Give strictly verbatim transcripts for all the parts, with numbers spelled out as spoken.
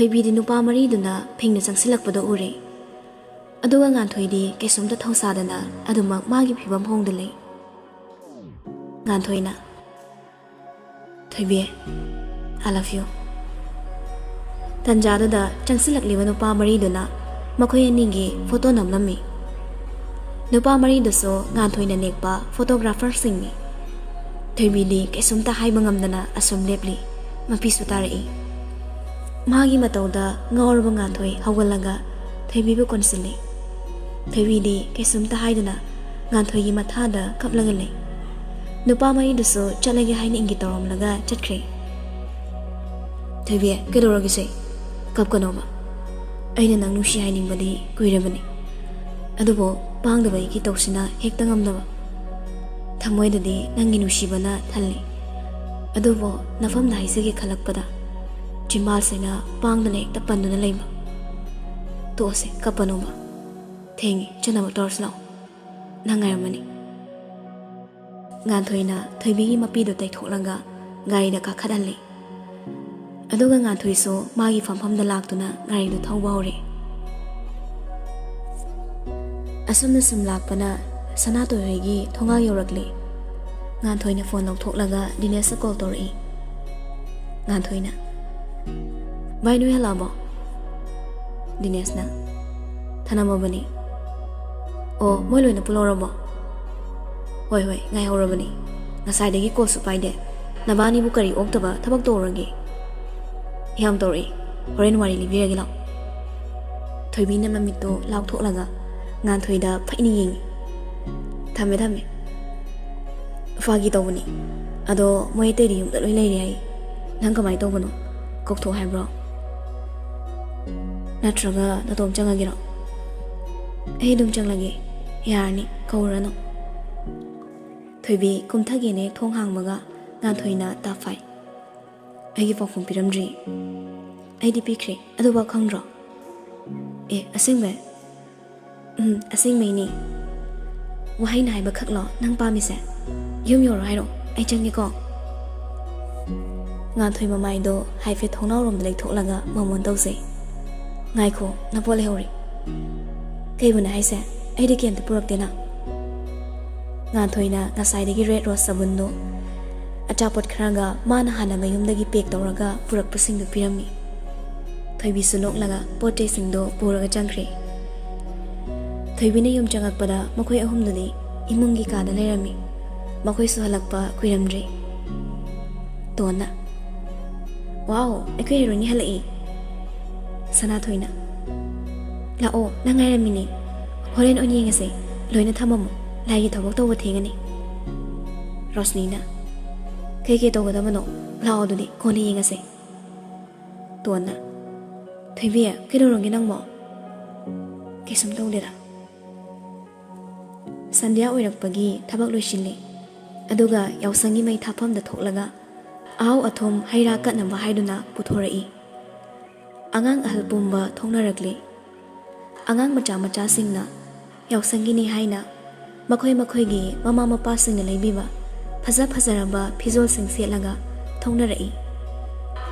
ꯊꯣꯏꯕꯤꯗꯤ ꯅꯨꯄꯥ ꯃꯔꯤꯗꯨꯅ ꯐꯤꯡꯅ ꯆꯪꯁꯤꯜꯂꯛꯄꯗꯣ ꯎꯔꯦ꯫ ꯑꯗꯨꯒ ꯉꯥꯟꯊꯣꯏꯗꯤ ꯀꯩꯁꯨꯝꯇ ꯊꯧꯁꯥꯗꯅ ꯑꯗꯨꯃꯛ ꯃꯥꯒꯤ ꯐꯤꯕꯝ ꯍꯣꯡꯗ ꯂꯩ꯫ ꯉꯥꯟꯊꯣꯏꯅ, "ꯊꯣꯏꯕꯤ, I love you." ꯇꯟꯖꯥꯗꯨꯗ ꯆꯪꯁꯤꯜꯂꯛꯂꯤꯕ ꯅꯨꯄꯥ ꯃꯔꯤꯗꯨꯅ ꯃꯈꯣꯏ ꯑꯅꯤꯒꯤ ꯐꯣꯇꯣ ꯅꯝꯂꯝꯃꯤ꯫ ꯅꯨꯄꯥ ꯃꯔꯤꯗꯨꯁꯨ ꯉꯥꯟꯊꯣꯏꯅ ꯅꯦꯛꯄ ꯐꯣꯇꯣꯒ꯭ꯔꯥꯐꯔꯁꯤꯡꯅꯤ꯫ ꯊꯣꯏꯕꯤꯗꯤ ꯀꯩꯁꯨꯝꯇ ꯍꯥꯏꯕ ꯉꯝꯗꯅ ꯑꯁꯨꯝ ꯂꯦꯞꯂꯤ꯫ ꯃꯄꯤꯁꯨ ꯇꯥꯔꯛꯏ꯫ ꯃꯥꯒꯤ ꯃꯇꯧꯗ ꯉꯥꯎꯔꯕ ꯉꯥꯟꯊꯣꯏ ꯍꯧꯒꯠꯂꯒ ꯊꯣꯏꯕꯤꯕꯨ ꯀꯣꯟꯁꯤꯜꯂꯤ꯫ ꯊꯣꯏꯕꯤꯗꯤ ꯀꯩꯁꯨꯝꯇ ꯍꯥꯏꯗꯅ ꯉꯥꯟꯊꯣꯏꯒꯤ ꯃꯊꯥꯗ ꯀꯞꯂꯒ ꯂꯩ꯫ ꯅꯨꯄꯥ ꯃꯔꯤꯗꯨꯁꯨ ꯆꯠꯂꯒꯦ ꯍꯥꯏꯅ ꯏꯪꯒꯤꯠ ꯇꯧꯔꯝꯂꯒ ꯆꯠꯈ꯭ꯔꯦ꯫ "ꯊꯣꯏꯕꯤ, ꯀꯩꯗꯧꯔꯒꯦꯁꯦ? ꯀꯞꯀꯅꯣꯕ꯫ ꯑꯩꯅ ꯅꯪ ꯅꯨꯡꯁꯤ ꯍꯥꯏꯅꯤꯡꯕꯗꯤ ꯀꯨꯏꯔꯕꯅꯤ꯫ ꯑꯗꯨꯕꯨ ꯄꯥꯡꯗꯕ ꯑꯩꯒꯤ ꯇꯧꯁꯤꯅ ꯍꯦꯛꯇ ꯉꯝꯗꯕ꯫ ꯊꯃꯣꯏꯗꯗꯤ ꯅꯪꯒꯤ ꯅꯨꯡꯁꯤꯕꯅ ꯊꯜꯂꯤ꯫ ꯑꯗꯨꯕꯨ ꯅꯐꯝꯗ ꯍꯥꯏꯖꯒꯦ ꯈꯜꯂꯛꯄꯗ ꯆꯤꯝꯕꯥꯜꯁꯤꯅ ꯄꯥꯡꯗꯅ ꯍꯦꯛꯇ ꯄꯟꯗꯨꯅ ꯂꯩꯕ꯫ ꯇꯣꯛꯑꯁꯦ, ꯀꯞꯄꯅꯣꯕ꯫ ꯊꯦꯡꯉꯦ, ꯆꯠꯅꯕ ꯇꯧꯔꯁꯤ ꯂꯥꯛꯑꯣ꯫ ꯅꯪ ꯉꯥꯏꯔꯝꯃꯅꯤ꯫" ꯉꯥꯟꯊꯣꯏꯅ ꯊꯣꯏꯕꯤꯒꯤ ꯃꯄꯤꯗꯨ ꯇꯩꯊꯣꯛꯂꯒ ꯒꯥꯔꯤꯗ ꯀꯥꯈꯠꯍꯜꯂꯤ꯫ ꯑꯗꯨꯒ ꯉꯥꯟꯊꯣꯏꯁꯨ ꯃꯥꯒꯤ ꯐꯝꯐꯝꯗ ꯂꯥꯛꯇꯨꯅ ꯒꯥꯔꯤꯗꯨ ꯊꯧꯕ ꯍꯧꯔꯦ꯫ ꯑꯁꯨꯝꯅ ꯁꯨꯝ ꯂꯥꯛꯄꯅ ꯁꯅꯥꯇꯣꯏ ꯍꯣꯏꯒꯤ ꯊꯣꯡꯒꯥꯜ ꯌꯧꯔꯛꯂꯦ꯫ ꯉꯥꯟꯊꯣꯏꯅ ꯐꯣꯟ ꯂꯧꯊꯣꯛꯂꯒ ꯗꯤꯅꯦꯁꯇ ꯀꯣꯜ ꯇꯧꯔꯛꯏ꯫ ꯉꯥꯟꯊꯣꯏꯅ, "ꯚꯥꯏ, ꯅꯣꯏ ꯍꯜꯂꯛꯑꯕꯣ?" ꯗꯤꯅꯦꯁꯅ, "ꯊꯅꯝꯃꯕꯅꯤ꯫" "ꯑꯣ, ꯃꯣꯏ ꯂꯣꯏꯅ ꯄꯨꯜꯍꯧꯔꯕꯣ?" "ꯍꯣꯏ, ꯍꯣꯏ, ꯉꯥꯏꯍꯧꯔꯕꯅꯤ꯫ ꯉꯁꯥꯏꯗꯒꯤ ꯀꯣꯜꯁꯨ ꯄꯥꯏꯗꯦ꯫ ꯅꯕꯥꯅꯤꯕꯨ ꯀꯔꯤ ꯑꯣꯛꯇꯕ ꯊꯕꯛ ꯇꯧꯔꯒꯦ?" "ꯌꯥꯝ ꯇꯧꯔꯛꯏ꯫ ꯍꯣꯔꯦꯟ ꯋꯥꯔꯤ ꯂꯤꯕꯤꯔꯒꯦ ꯂꯥꯛꯑꯣ꯫" ꯊꯣꯏꯕꯤꯅ ꯃꯃꯤꯠꯇꯣ ꯂꯥꯎꯊꯣꯛꯂꯒ ꯉꯥꯟꯊꯣꯏꯗ ꯐꯩꯅ ꯌꯦꯡꯉꯤ꯫ "ꯊꯝꯃꯦ, ꯊꯝꯃꯦ꯫ ꯐꯥꯒꯤ ꯇꯧꯕꯅꯤ꯫ ꯑꯗꯣ ꯃꯣꯏ ꯑꯇꯩꯗꯤ ꯌꯨꯝꯗ ꯂꯣꯏ ꯂꯩꯔꯤ ꯍꯥꯏ꯫ ꯅꯪ ꯀꯃꯥꯏꯅ ꯇꯧꯕꯅꯣ? ꯀꯧꯊꯣꯛ ꯍꯥꯏꯕ꯭ꯔꯣ?" "ꯅꯠꯇ꯭ꯔꯒ ꯅꯇꯣꯝ ꯆꯪꯉꯒꯦꯔꯣ?" "ꯑꯩ ꯑꯗꯨꯝ ꯆꯪꯂꯒꯦ꯫ ꯌꯥꯔꯅꯤ, ꯀꯧꯔꯅꯨ꯫" ꯊꯣꯏꯕꯤ ꯀꯨꯝꯊꯒꯦꯅ ꯍꯦꯛ ꯊꯣꯡ ꯍꯥꯡꯕꯒ ꯉꯥꯟꯊꯣꯏꯅ ꯇꯥꯐꯥꯏ꯫ "ꯑꯩꯒꯤ ꯄꯥꯎꯈꯨꯝ ꯄꯤꯔꯝꯗ꯭ꯔꯤ꯫" "ꯑꯩꯗꯤ ꯄꯤꯈ꯭ꯔꯦ꯫ ꯑꯗꯨꯐꯥꯎ ꯈꯪꯗ꯭ꯔꯣ?" "ꯑꯦ, ꯑꯁꯦꯡꯕꯩ?" "ꯎꯝ, ꯑꯁꯦꯡꯕꯩꯅꯦ꯫" "ꯋꯥꯍꯩꯅ ꯍꯥꯏꯕ ꯈꯛꯂꯣ ꯅꯪ ꯄꯥꯝꯃꯤꯁꯦ? ꯌꯨꯝ ꯌꯧꯔꯣ ꯍꯥꯏꯔꯣ? ꯑꯩ ꯆꯪꯒꯦꯀꯣ꯫" ꯉꯥꯟꯊꯣꯏ ꯃꯃꯥꯏꯗꯣ ꯍꯥꯏꯐꯦꯠ ꯊꯣꯡꯅꯥꯎꯔꯣꯝꯗ ꯂꯩꯊꯣꯛꯂꯒ ꯃꯃꯣꯟ ꯇꯧꯖꯩ꯫ "ꯉꯥꯏꯈꯣ, ꯅꯄꯣꯠ ꯂꯩꯍꯧꯔꯤ꯫" "ꯀꯩꯕꯨꯅꯦ ꯍꯥꯏꯁꯦ? ꯑꯩꯗꯤ ꯀꯩꯝꯇ ꯄꯨꯔꯛꯇꯦꯅ꯫" ꯉꯥꯟꯊꯣꯏꯅ ꯉꯁꯥꯏꯗꯒꯤ ꯔꯦꯗ ꯔꯣꯁ ꯁꯥꯕꯨꯟꯗꯣ ꯑꯆꯥꯄꯣꯠ ꯈꯔꯒ ꯃꯥꯅ ꯍꯥꯟꯅ ꯃꯌꯨꯝꯗꯒꯤ ꯄꯦꯛ ꯇꯧꯔꯒ ꯄꯨꯔꯛꯄꯁꯤꯡꯗꯨ ꯄꯤꯔꯝꯃꯤ꯫ ꯊꯣꯏꯕꯤꯁꯨ ꯅꯣꯛꯂꯒ ꯄꯣꯠ ꯆꯩꯁꯤꯡꯗꯣ ꯄꯨꯔꯒ ꯆꯪꯈ꯭ꯔꯦ꯫ ꯊꯣꯏꯕꯤꯅ ꯌꯨꯝ ꯆꯪꯉꯛꯄꯗ ꯃꯈꯣꯏ ꯑꯍꯨꯝꯗꯨꯗꯤ ꯏꯃꯨꯡꯒꯤ ꯀꯥꯗ ꯂꯩꯔꯝꯃꯤ꯫ ꯃꯈꯣꯏꯁꯨ ꯍꯜꯂꯛꯄ ꯀꯨꯏꯔꯝꯗ꯭ꯔꯤ꯫ ꯇꯣꯟꯅ, "ꯋꯥꯎ, ꯑꯩꯈꯣꯏ ꯍꯦꯔꯣꯏꯟ ꯍꯜꯂꯛꯏ꯫" ꯁꯅꯥꯊꯣꯏꯅ, "ꯂꯥꯛꯑꯣ, ꯅꯪ ꯉꯥꯏꯔꯝꯃꯤꯅꯦ꯫ ꯍꯣꯔꯦꯟ ꯑꯣꯏꯅ ꯌꯦꯡꯉꯁꯦ꯫ ꯂꯣꯏꯅ ꯊꯝꯃꯝꯃꯣ꯫ ꯂꯥꯏꯒꯤ ꯊꯕꯛ ꯇꯧꯕ ꯊꯦꯡꯉꯅꯤ꯫" ꯔꯣꯁꯅꯤꯅ, "ꯀꯩ ꯀꯩ ꯇꯧꯒꯗꯕꯅꯣ? ꯂꯥꯛꯑꯣ, ꯑꯗꯨꯗꯤ ꯀꯣꯟꯅ ꯌꯦꯡꯉꯁꯦ꯫" ꯇꯣꯟꯅ, "ꯊꯣꯏꯕꯤ, ꯀꯩꯗꯧꯔꯒꯦ ꯅꯪꯕꯣ?" "ꯀꯩꯁꯨꯝ ꯇꯧꯗꯦꯗ꯫" ꯁꯟꯙ꯭ꯌꯥ ꯑꯣꯏꯔꯛꯄꯒꯤ ꯊꯕꯛ ꯂꯣꯏꯁꯤꯜꯂꯤ꯫ ꯑꯗꯨꯒ ꯌꯥꯎꯁꯪꯒꯤ ꯃꯩ ꯊꯥꯐꯝꯗ ꯊꯣꯛꯂꯒ ꯑꯍꯥꯎ ꯑꯊꯨꯝ ꯍꯩ ꯔꯥ ꯀꯠꯅꯕ ꯍꯥꯏꯗꯨꯅ ꯄꯨꯊꯣꯔꯛꯏ꯫ ꯑꯉꯥꯡ ꯑꯍꯜ ꯄꯨꯝꯕ ꯊꯣꯛꯅꯔꯛꯂꯤ꯫ ꯑꯉꯥꯡ ꯃꯆꯥ ꯃꯆꯥꯁꯤꯡꯅ ꯌꯥꯎꯁꯪꯒꯤꯅꯤ ꯍꯥꯏꯅ ꯃꯈꯣꯏ ꯃꯈꯣꯏꯒꯤ ꯃꯃꯥ ꯃꯄꯥꯁꯤꯡꯅ ꯂꯩꯕꯤꯕ ꯐꯖ ꯐꯖꯔꯕ ꯐꯤꯖꯣꯜꯁꯤꯡ ꯁꯦꯠꯂꯒ ꯊꯣꯛꯅꯔꯛꯏ꯫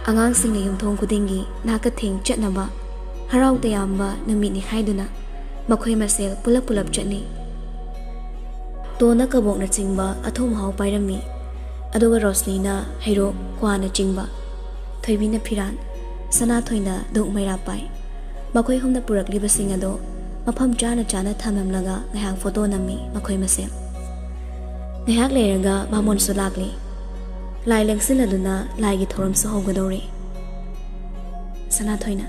ꯑꯉꯥꯡꯁꯤꯡꯅ ꯌꯨꯝꯊꯣꯡ ꯈꯨꯗꯤꯡꯒꯤ ꯅꯥꯀꯊꯦꯡ ꯆꯠꯅꯕ ꯍꯔꯥꯎ ꯇꯌꯥꯝꯕ ꯅꯨꯃꯤꯠꯅꯤ ꯍꯥꯏꯗꯨꯅ ꯃꯈꯣꯏ ꯃꯁꯦꯜ ꯄꯨꯂꯞ ꯄꯨꯂꯞ ꯆꯠꯅꯩ꯫ ꯇꯣꯟꯅ ꯀꯕꯣꯛꯅꯆꯤꯡꯕ ꯑꯊꯨꯝ ꯑꯍꯥꯎ ꯄꯥꯏꯔꯝꯃꯤ, ꯑꯗꯨꯒ ꯔꯣꯁꯅꯤꯅ ꯍꯩꯔꯣꯛ, ꯀ꯭ꯋꯥꯅꯆꯤꯡꯕ꯫ ꯊꯣꯏꯕꯤꯅ ꯐꯤꯔꯥꯟ, ꯁꯅꯥꯊꯣꯏꯅ ꯙꯨꯛ ꯃꯩꯔꯥ ꯄꯥꯏ꯫ ꯃꯈꯣꯏ ꯑꯍꯨꯝꯅ ꯄꯨꯔꯛꯂꯤꯕꯁꯤꯡ ꯑꯗꯣ ꯃꯐꯝ ꯆꯥꯅ ꯆꯥꯅ ꯊꯝꯂꯝꯂꯒ ꯉꯥꯏꯍꯥꯛ ꯐꯣꯇꯣ ꯅꯝꯃꯤ ꯃꯈꯣꯏ ꯃꯁꯦꯜ꯫ ꯉꯥꯏꯍꯥꯛ ꯂꯩꯔꯒ ꯕꯥꯃꯣꯟꯁꯨ ꯂꯥꯛꯂꯤ꯫ ꯂꯥꯏ ꯂꯦꯡꯁꯤꯜꯂꯗꯨꯅ ꯂꯥꯏꯒꯤ ꯊꯧꯔꯝꯁꯨ ꯍꯧꯒꯗꯧꯔꯦ꯫ ꯁꯅꯥꯊꯣꯏꯅ,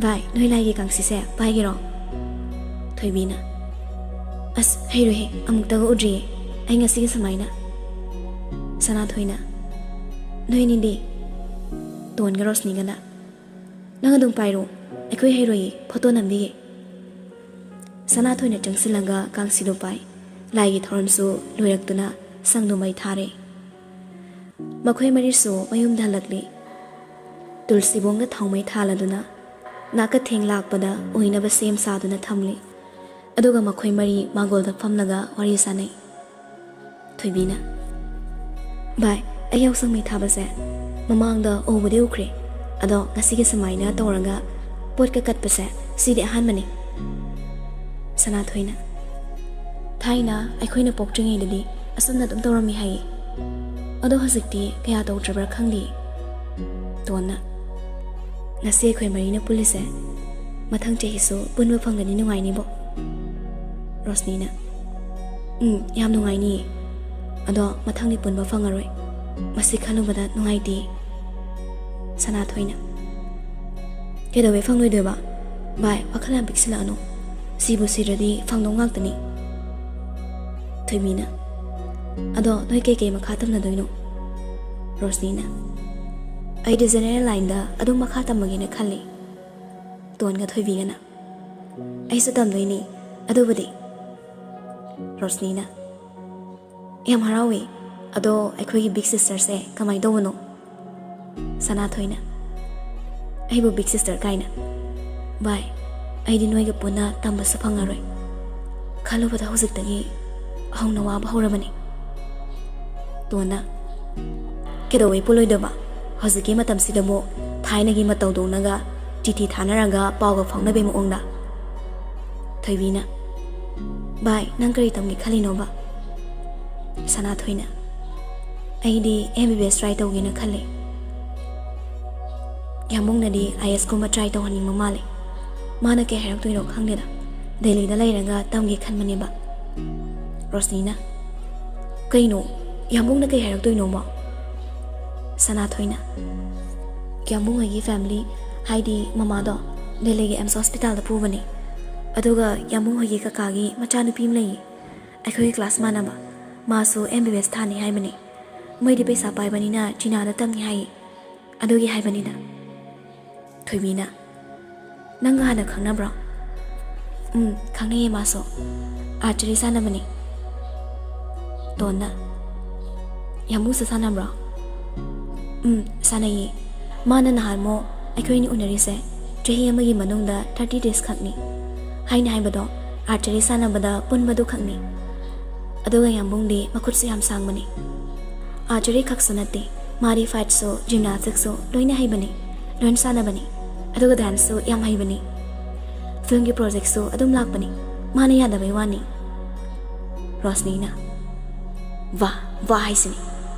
"ꯚꯥꯏ, ꯅꯣꯏ ꯂꯥꯏꯒꯤ ꯀꯥꯡꯁꯤꯁꯦ ꯄꯥꯏꯒꯦꯔꯣ?" ꯊꯣꯏꯕꯤꯅ, "ꯑꯁ, ꯍꯩꯔꯣꯏꯍꯦ, ꯑꯃꯨꯛꯇꯒ ꯎꯗ꯭ꯔꯤꯌꯦ ꯑꯩ ꯉꯁꯤꯒꯤ ꯁꯨꯃꯥꯏꯅ꯫" ꯁꯅꯥꯊꯣꯏꯅ, "ꯅꯣꯏ ꯑꯅꯤꯗꯤ?" ꯇꯣꯟꯒ ꯔꯣꯁꯅꯤꯒꯅ, "ꯅꯪ ꯑꯗꯨꯝ ꯄꯥꯏꯔꯣ, ꯑꯩꯈꯣꯏ ꯍꯩꯔꯣꯏꯌꯦ, ꯐꯣꯇꯣ ꯅꯝꯕꯤꯒꯦ꯫" ꯁꯅꯥꯊꯣꯏꯅ ꯆꯪꯁꯤꯜꯂꯒ ꯀꯥꯡꯁꯤꯗꯣ ꯄꯥꯏ꯫ ꯂꯥꯏꯒꯤ ꯊꯧꯔꯝꯁꯨ ꯂꯣꯏꯔꯛꯇꯨꯅ ꯁꯪꯗꯨ ꯃꯩ ꯊꯥꯔꯦ꯫ ꯃꯈꯣꯏ ꯃꯔꯤꯁꯨ ꯃꯌꯨꯝꯗ ꯍꯜꯂꯛꯂꯤ꯫ ꯇꯨꯜꯁꯤꯕꯣꯡꯗ ꯊꯥꯎꯃꯩ ꯊꯥꯜꯂꯗꯨꯅ ꯅꯥꯀꯊꯦꯡ ꯂꯥꯛꯄꯗ ꯑꯣꯏꯅꯕ ꯁꯦꯝ ꯁꯥꯗꯨꯅ ꯊꯝꯂꯤ꯫ ꯑꯗꯨꯒ ꯃꯈꯣꯏ ꯃꯔꯤ ꯃꯥꯡꯒꯣꯜꯗ ꯐꯝꯂꯒ ꯋꯥꯔꯤ ꯁꯥꯅꯩ꯫ ꯊꯣꯏꯕꯤꯅ, "ꯚꯥꯏ, ꯑꯩ ꯌꯥꯎꯁꯪ ꯃꯩ ꯊꯥꯕꯁꯦ ꯃꯃꯥꯡꯗ ꯎꯕꯨꯗꯤ ꯎꯈ꯭ꯔꯦ, ꯑꯗꯣ ꯉꯁꯤꯒꯤ ꯁꯨꯃꯥꯏꯅ ꯇꯧꯔꯒ ꯄꯣꯠꯀ ꯀꯠꯄꯁꯦ ꯁꯤꯗꯤ ꯑꯍꯥꯟꯕꯅꯤ꯫ ꯁꯅꯥꯊꯣꯏꯅ, ꯊꯥꯏꯅ ꯑꯩꯈꯣꯏꯅ ꯄꯣꯛꯇ꯭ꯔꯤꯉꯩꯗꯗꯤ ꯑꯁꯨꯝꯅ ꯑꯗꯨꯝ ꯇꯧꯔꯝꯃꯤ ꯍꯥꯏꯌꯦ, ꯑꯗꯣ ꯍꯧꯖꯤꯛꯇꯤ ꯀꯌꯥ ꯇꯧꯗ꯭ꯔꯕ꯭ꯔꯥ ꯈꯪꯗꯦ꯫ ꯇꯣꯟꯅ, ꯉꯁꯤ ꯑꯩꯈꯣꯏ ꯃꯔꯤꯅ ꯄꯨꯜꯂꯤꯁꯦ, ꯃꯊꯪ ꯆꯍꯤꯁꯨ ꯄꯨꯟꯕ ꯐꯪꯒꯅꯤ, ꯅꯨꯡꯉꯥꯏꯅꯤꯕꯣ? ꯔꯣꯁꯅꯤꯅ, ꯎꯝ, ꯌꯥꯝ ꯅꯨꯡꯉꯥꯏꯅꯤꯌꯦ, ꯑꯗꯣ ꯃꯊꯪꯗꯤ ꯄꯨꯟꯕ ꯐꯪꯉꯔꯣꯏ, ꯃꯁꯤ ꯈꯜꯂꯨꯕꯗ ꯅꯨꯡꯉꯥꯏꯇꯦ꯫ ꯁꯅꯥꯊꯣꯏꯅ, ꯀꯩꯗꯧꯕꯩ ꯐꯪꯂꯣꯏꯗꯣꯏꯕ? ꯚꯥꯏ, ꯋꯥꯈꯜ ꯌꯥꯝ ꯄꯤꯛꯁꯤꯜꯂꯛꯑꯅꯨ, ꯁꯤꯕꯨ ꯁꯤꯔꯗꯤ ꯐꯪꯗꯧ ꯉꯥꯛꯇꯅꯤ꯫ ꯊꯣꯏꯕꯤꯅ, ꯑꯗꯣ ꯅꯣꯏ ꯀꯩꯀꯩ ꯃꯈꯥ ꯇꯝꯅꯗꯣꯏꯅꯣ? ꯔꯣꯁꯅꯤꯅ, ꯑꯩꯗꯤ ꯖꯦꯅꯦꯔꯦꯜ ꯂꯥꯏꯟꯗ ꯑꯗꯨꯝ ꯃꯈꯥ ꯇꯝꯃꯒꯦꯅ ꯈꯜꯂꯤ꯫ ꯇꯣꯟꯒ ꯊꯣꯏꯕꯤꯒꯅ, ꯑꯩꯁꯨ ꯇꯝꯗꯣꯏꯅꯤ ꯑꯗꯨꯕꯨꯗꯤ꯫ ꯔꯣꯁꯅꯤꯅ, ꯌꯥꯝ ꯍꯔꯥꯎꯋꯤ, ꯑꯗꯣ ꯑꯩꯈꯣꯏꯒꯤ ꯕꯤꯛ ꯁꯤꯁꯇꯔꯁꯦ ꯀꯃꯥꯏꯅ ꯇꯧꯕꯅꯣ? ꯁꯅꯥꯊꯣꯏꯅ, ꯑꯩꯕꯨ ꯕꯤꯛ ꯁꯤꯁꯇꯔ ꯀꯥꯏꯅ? ꯚꯥꯏ, ꯑꯩꯗꯤ ꯅꯣꯏꯒ ꯄꯨꯟꯅ ꯇꯝꯕꯁꯨ ꯐꯪꯉꯔꯣꯏ, ꯈꯜꯂꯨꯕꯗ ꯍꯧꯖꯤꯛꯇꯒꯤ ꯍꯧꯅ ꯋꯥꯕ ꯍꯧꯔꯕꯅꯤ꯫ ꯇꯣꯟꯅ, ꯀꯩꯗꯧꯕꯩ ꯄꯨꯜꯂꯣꯏꯗꯕ? ꯍꯧꯖꯤꯛꯀꯤ ꯃꯇꯝꯁꯤꯗꯕꯨ ꯊꯥꯏꯅꯒꯤ ꯃꯇꯧꯗꯧꯅꯒ ꯆꯤꯊꯤ ꯊꯥꯅꯔꯒ ꯄꯥꯎꯒ ꯐꯥꯎꯅꯕꯩ ꯃꯑꯣꯡꯗ꯫ ꯊꯣꯏꯕꯤꯅ, ꯚꯥꯏ, ꯅꯪ ꯀꯔꯤ ꯇꯝꯒꯦ ꯈꯜꯂꯤꯅꯣꯕ? ꯁꯅꯥꯊꯣꯏꯅ, ꯑꯩꯗꯤ ꯑꯦꯝ ꯕꯤ ꯕꯤ ꯑꯦꯁ ꯇ꯭ꯔꯥꯏ ꯇꯧꯒꯦꯅ ꯈꯜꯂꯤ꯫ ꯌꯥꯝꯕꯨꯡꯅꯗꯤ ꯑꯥꯏ ꯑꯦꯁ ꯀꯨꯝꯕ ꯇ꯭ꯔꯥꯏ ꯇꯧꯍꯟꯅꯤꯡꯕ ꯃꯥꯜꯂꯦ꯫ ꯃꯥꯅ ꯀꯩ ꯍꯥꯏꯔꯛꯇꯣꯏꯅꯣ ꯈꯪꯗꯦꯗ꯫ ꯗꯦꯜꯂꯤꯗ ꯂꯩꯔꯒ ꯇꯝꯒꯦ ꯈꯟꯕꯅꯦꯕ꯫ ꯔꯣꯁꯅꯤꯅ, ꯀꯩꯅꯣ? ꯌꯥꯝꯕꯨꯡꯅ ꯀꯩ ꯍꯥꯏꯔꯛꯇꯣꯏꯅꯣꯕ? ꯁꯅꯥꯊꯣꯏꯅ, ꯌꯥꯝꯕꯨꯡ ꯍꯣꯏꯒꯤ ꯐꯦꯃꯤꯂꯤ, ꯍꯥꯏꯗꯤ ꯃꯃꯥꯗꯣ, ꯗꯦꯜꯂꯤꯒꯤ ꯑꯦꯝꯁ ꯍꯣꯁꯄꯤꯇꯥꯜꯗ ꯄꯨꯕꯅꯦ꯫ ꯑꯗꯨꯒ ꯌꯥꯝꯕꯨꯡ ꯍꯣꯏꯒꯤ ꯀꯀꯥꯒꯤ ꯃꯆꯥꯅꯨꯄꯤ ꯑꯃ ꯂꯩꯌꯦ, ꯑꯩꯈꯣꯏꯒꯤ ꯀ꯭ꯂꯥꯁ ꯃꯥꯟꯅꯕ꯫ ꯃꯥꯁꯨ ꯑꯦꯝ ꯕꯤ ꯕꯤ ꯑꯦꯁ ꯊꯥꯅꯤ ꯍꯥꯏꯕꯅꯦ꯫ ꯃꯣꯏꯗꯤ ꯄꯩꯁꯥ ꯄꯥꯏꯕꯅꯤꯅ ꯆꯤꯅꯥꯗ ꯇꯝꯅꯤ ꯍꯥꯏꯌꯦ꯫ ꯑꯗꯨꯒꯤ ꯍꯥꯏꯕꯅꯤꯗ꯫ ꯊꯣꯏꯕꯤꯅ, ꯅꯪꯒ ꯍꯥꯟꯅ ꯈꯪꯅꯕ꯭ꯔꯣ? ꯎꯝ, ꯈꯪꯅꯩꯌꯦ ꯃꯥꯁꯨ꯫ ꯑꯥꯔꯆꯔꯤ ꯁꯥꯟꯅꯕꯅꯤ꯫ ꯇꯣꯟꯅ, ꯌꯥꯝꯕꯨꯡꯁꯨ ꯁꯥꯟꯅꯕ꯭ꯔꯣ? ꯎꯝ, ꯁꯥꯟꯅꯩꯌꯦ꯫ ꯃꯥꯅ ꯅꯍꯥꯟꯃꯨꯛ ꯑꯩꯈꯣꯏ ꯑꯅꯤ ꯎꯅꯔꯤꯁꯦ ꯆꯍꯤ ꯑꯃꯒꯤ ꯃꯅꯨꯡꯗ ꯊꯥꯔꯇꯤ ꯗꯦꯖ ꯈꯛꯅꯤ꯫ ꯍꯥꯏꯅ ꯍꯥꯏꯕꯗꯣ ꯑꯥꯔꯆꯔꯤ ꯁꯥꯟꯅꯕꯗ ꯄꯨꯟꯕꯗꯨ ꯈꯛꯅꯤ꯫ ꯑꯗꯨꯒ ꯌꯥꯝꯕꯨꯡꯗꯤ ꯃꯈꯨꯠꯁꯨ ꯌꯥꯝ ꯁꯥꯡꯕꯅꯤ꯫ Archery ꯈꯛꯁꯨ ꯅꯠꯇꯦ, ꯃꯥꯗꯤ fight ꯁꯨ, gymnastics ꯁꯨ ꯂꯣꯏꯅ ꯍꯩꯕꯅꯤ, ꯂꯣꯏꯅ ꯁꯥꯟꯅꯕꯅꯤ, ꯑꯗꯨꯒ dance ꯁꯨ ꯌꯥꯝ ꯍꯩꯕꯅꯤ꯫ Film ꯒꯤ project ꯁꯨ ꯑꯗꯨꯝ ꯂꯥꯛꯄꯅꯤ, ꯃꯥꯅ ꯌꯥꯗꯕꯩ ꯋꯥꯅꯤ꯫ ꯔꯣꯁꯅꯤꯅ, "ꯋꯥ, ꯋꯥ ꯍꯥꯏꯁꯤꯅꯤ꯫